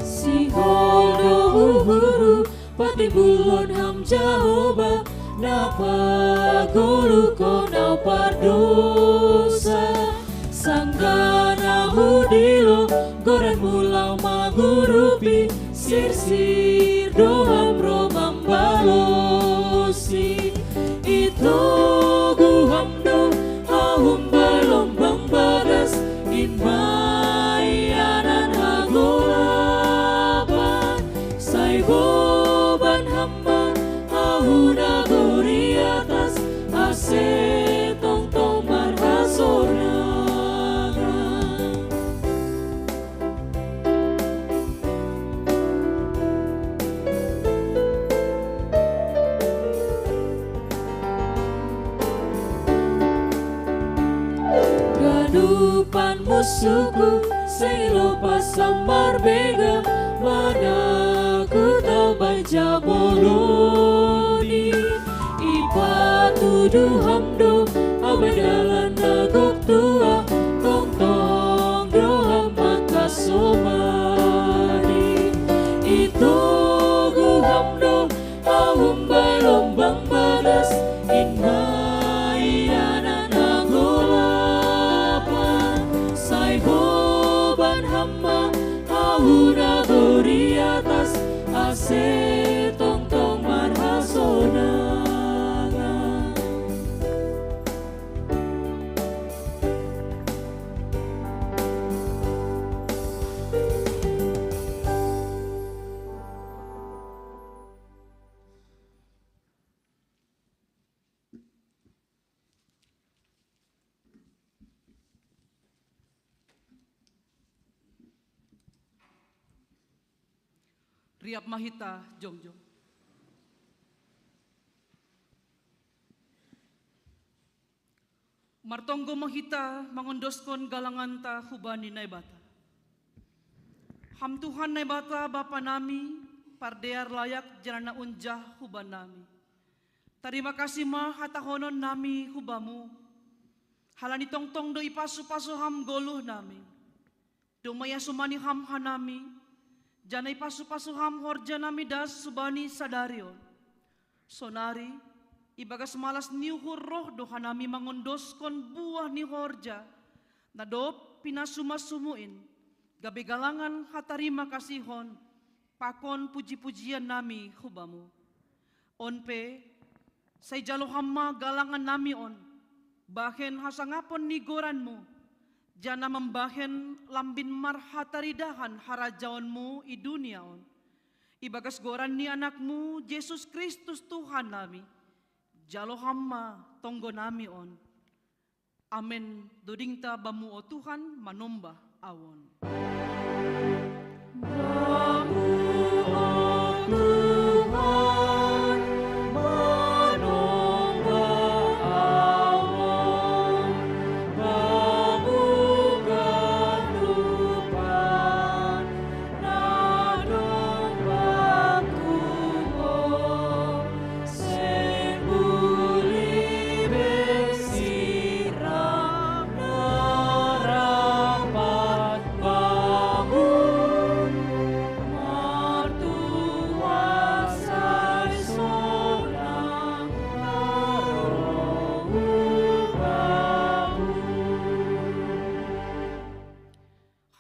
Sihol do uhurhu, patimbulhon ham Jahowa, na pagoluhkon au pardosa. Sanggah na hudilo, goranmu laho mangurupi, sirsir do ham ro mambalosi. I toguh ham do, au humbai lombang bagas, in ma ianan hagolapan. Sai boban ham ma, au nagori atas, ase tongtong marhasonangan. Ganupan musuhku, sing lopas sambar bega, mana ku tau baen jaboloni. I patuduh ham do, abai dalan na gok tua, tongtong do ham bakasomani. I toguh ham do, au humbai lombang bagas, in ma ianan hagolapan. Sai boban ham ma, au nagori atas, ase tongtong marhasonangan. Riap ma hita jongjong. Martonggo ma hita mangondoskon galanganta hubani Naibata. Ham Tuhan Naibata Bapa nami, pardear layak janah na unjah hubanami. Tarima kasih ma hatahonon nami hu Bamu, halani tongtong do ipasu-pasu Ham goluh nami. Domma iasumani Ham hanami, janah ipasu-pasu Ham horja nami das hubani sadari on. Sonari, ibagas malas ni uhur roh do hanami mangondoskon buah ni horja, na dob pinasu-masumu in, gabe galangan hatarima kasihon, pakon puji-pujian nami hu Bamu. On pe, Sai jalo Ham ma galangan nami on, bahen hasangapon ni goranMu, janah mambahen lambin marhataridahan harajaonMu i dunia on. Ibagas goran ni AnakMu, Jesus Kristus Tuhan nami, jalo Ham ma tonggo nami on. Amen. Dodingta Bamu, o Tuhan, manombah Ahu on. Bamu, o Tuhan, manombah Ahu on. Bamu ganupan na dombaku on. Sembuli be sirang na rapat Bamu, martua sai sonang na roh hu Bamu.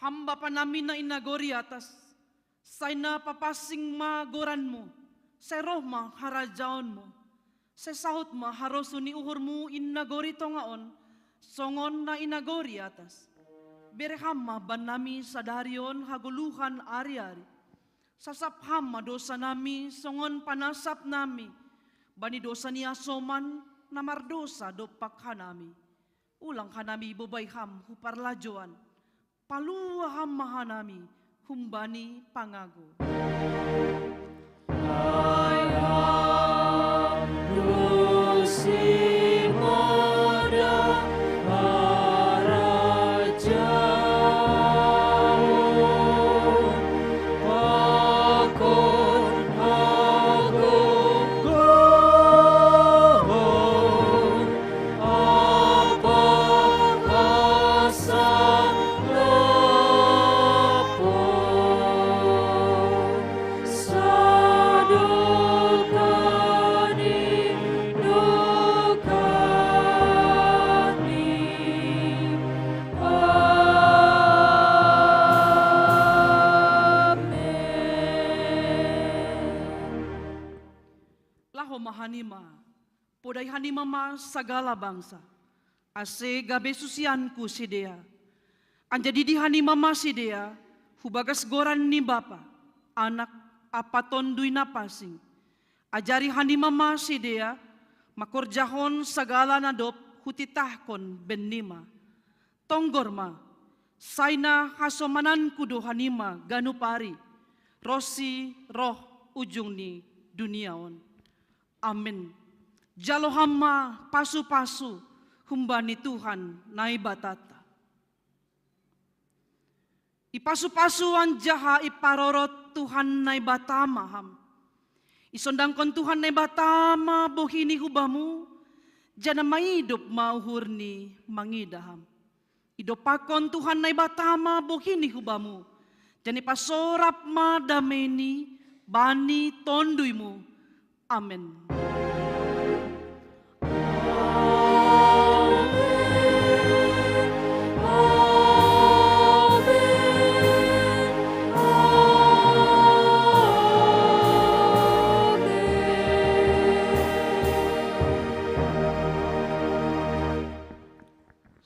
Ham Bapa nami na i nagori atas, sai na papansing ma goranMu, sai roh ma harajaonMu, sai saut ma harosuh ni uhurMu i nagori tonga on, songon na i nagori atas. Bere Ham ma bannami sadari on hagoluhan ari-ari. Sasap Ham ma dosa nami songon panasap nami bani dosa ni hasoman na mardosa dompak hanami. Ulang hanami bobai Ham hu parlajouan. Palua Ham ma hanami humbani pangago. Ai Ham do simada harajaon, pakon hagogohon, ampa hasangapon, sadokah ni dokah ni. Amen. Laho ma hanima, podai hanima ma sagala bangsa, ase gabe susianku sidea. Anjaha didi hanima ma sidea hu bagas goran ni Bapa, Anak, ampa Tonduy Napansing. Ajari hanima ma sidea mangkorjahon sagala na dob hutitahkon bennima. Tonggor ma, sai na hasomananku do hanima ganup ari, ronsi roh ujung ni dunia on. Amen. Jalo Ham ma pasu-pasu humbani Tuhan Naibatanta. Ipasu-pasu anjaha iparorot Tuhan Naibata ma Ham. Isondangkon Tuhan Naibata ma bohini hu Bamu, janah maidop ma uhurni mangidah Ham. Idompakkon Tuhan Naibata ma bohini hu Bamu, janah ipasorap ma dameini bani TonduyMu. Amen.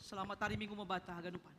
Selamat hari Minggu mabata haganupan.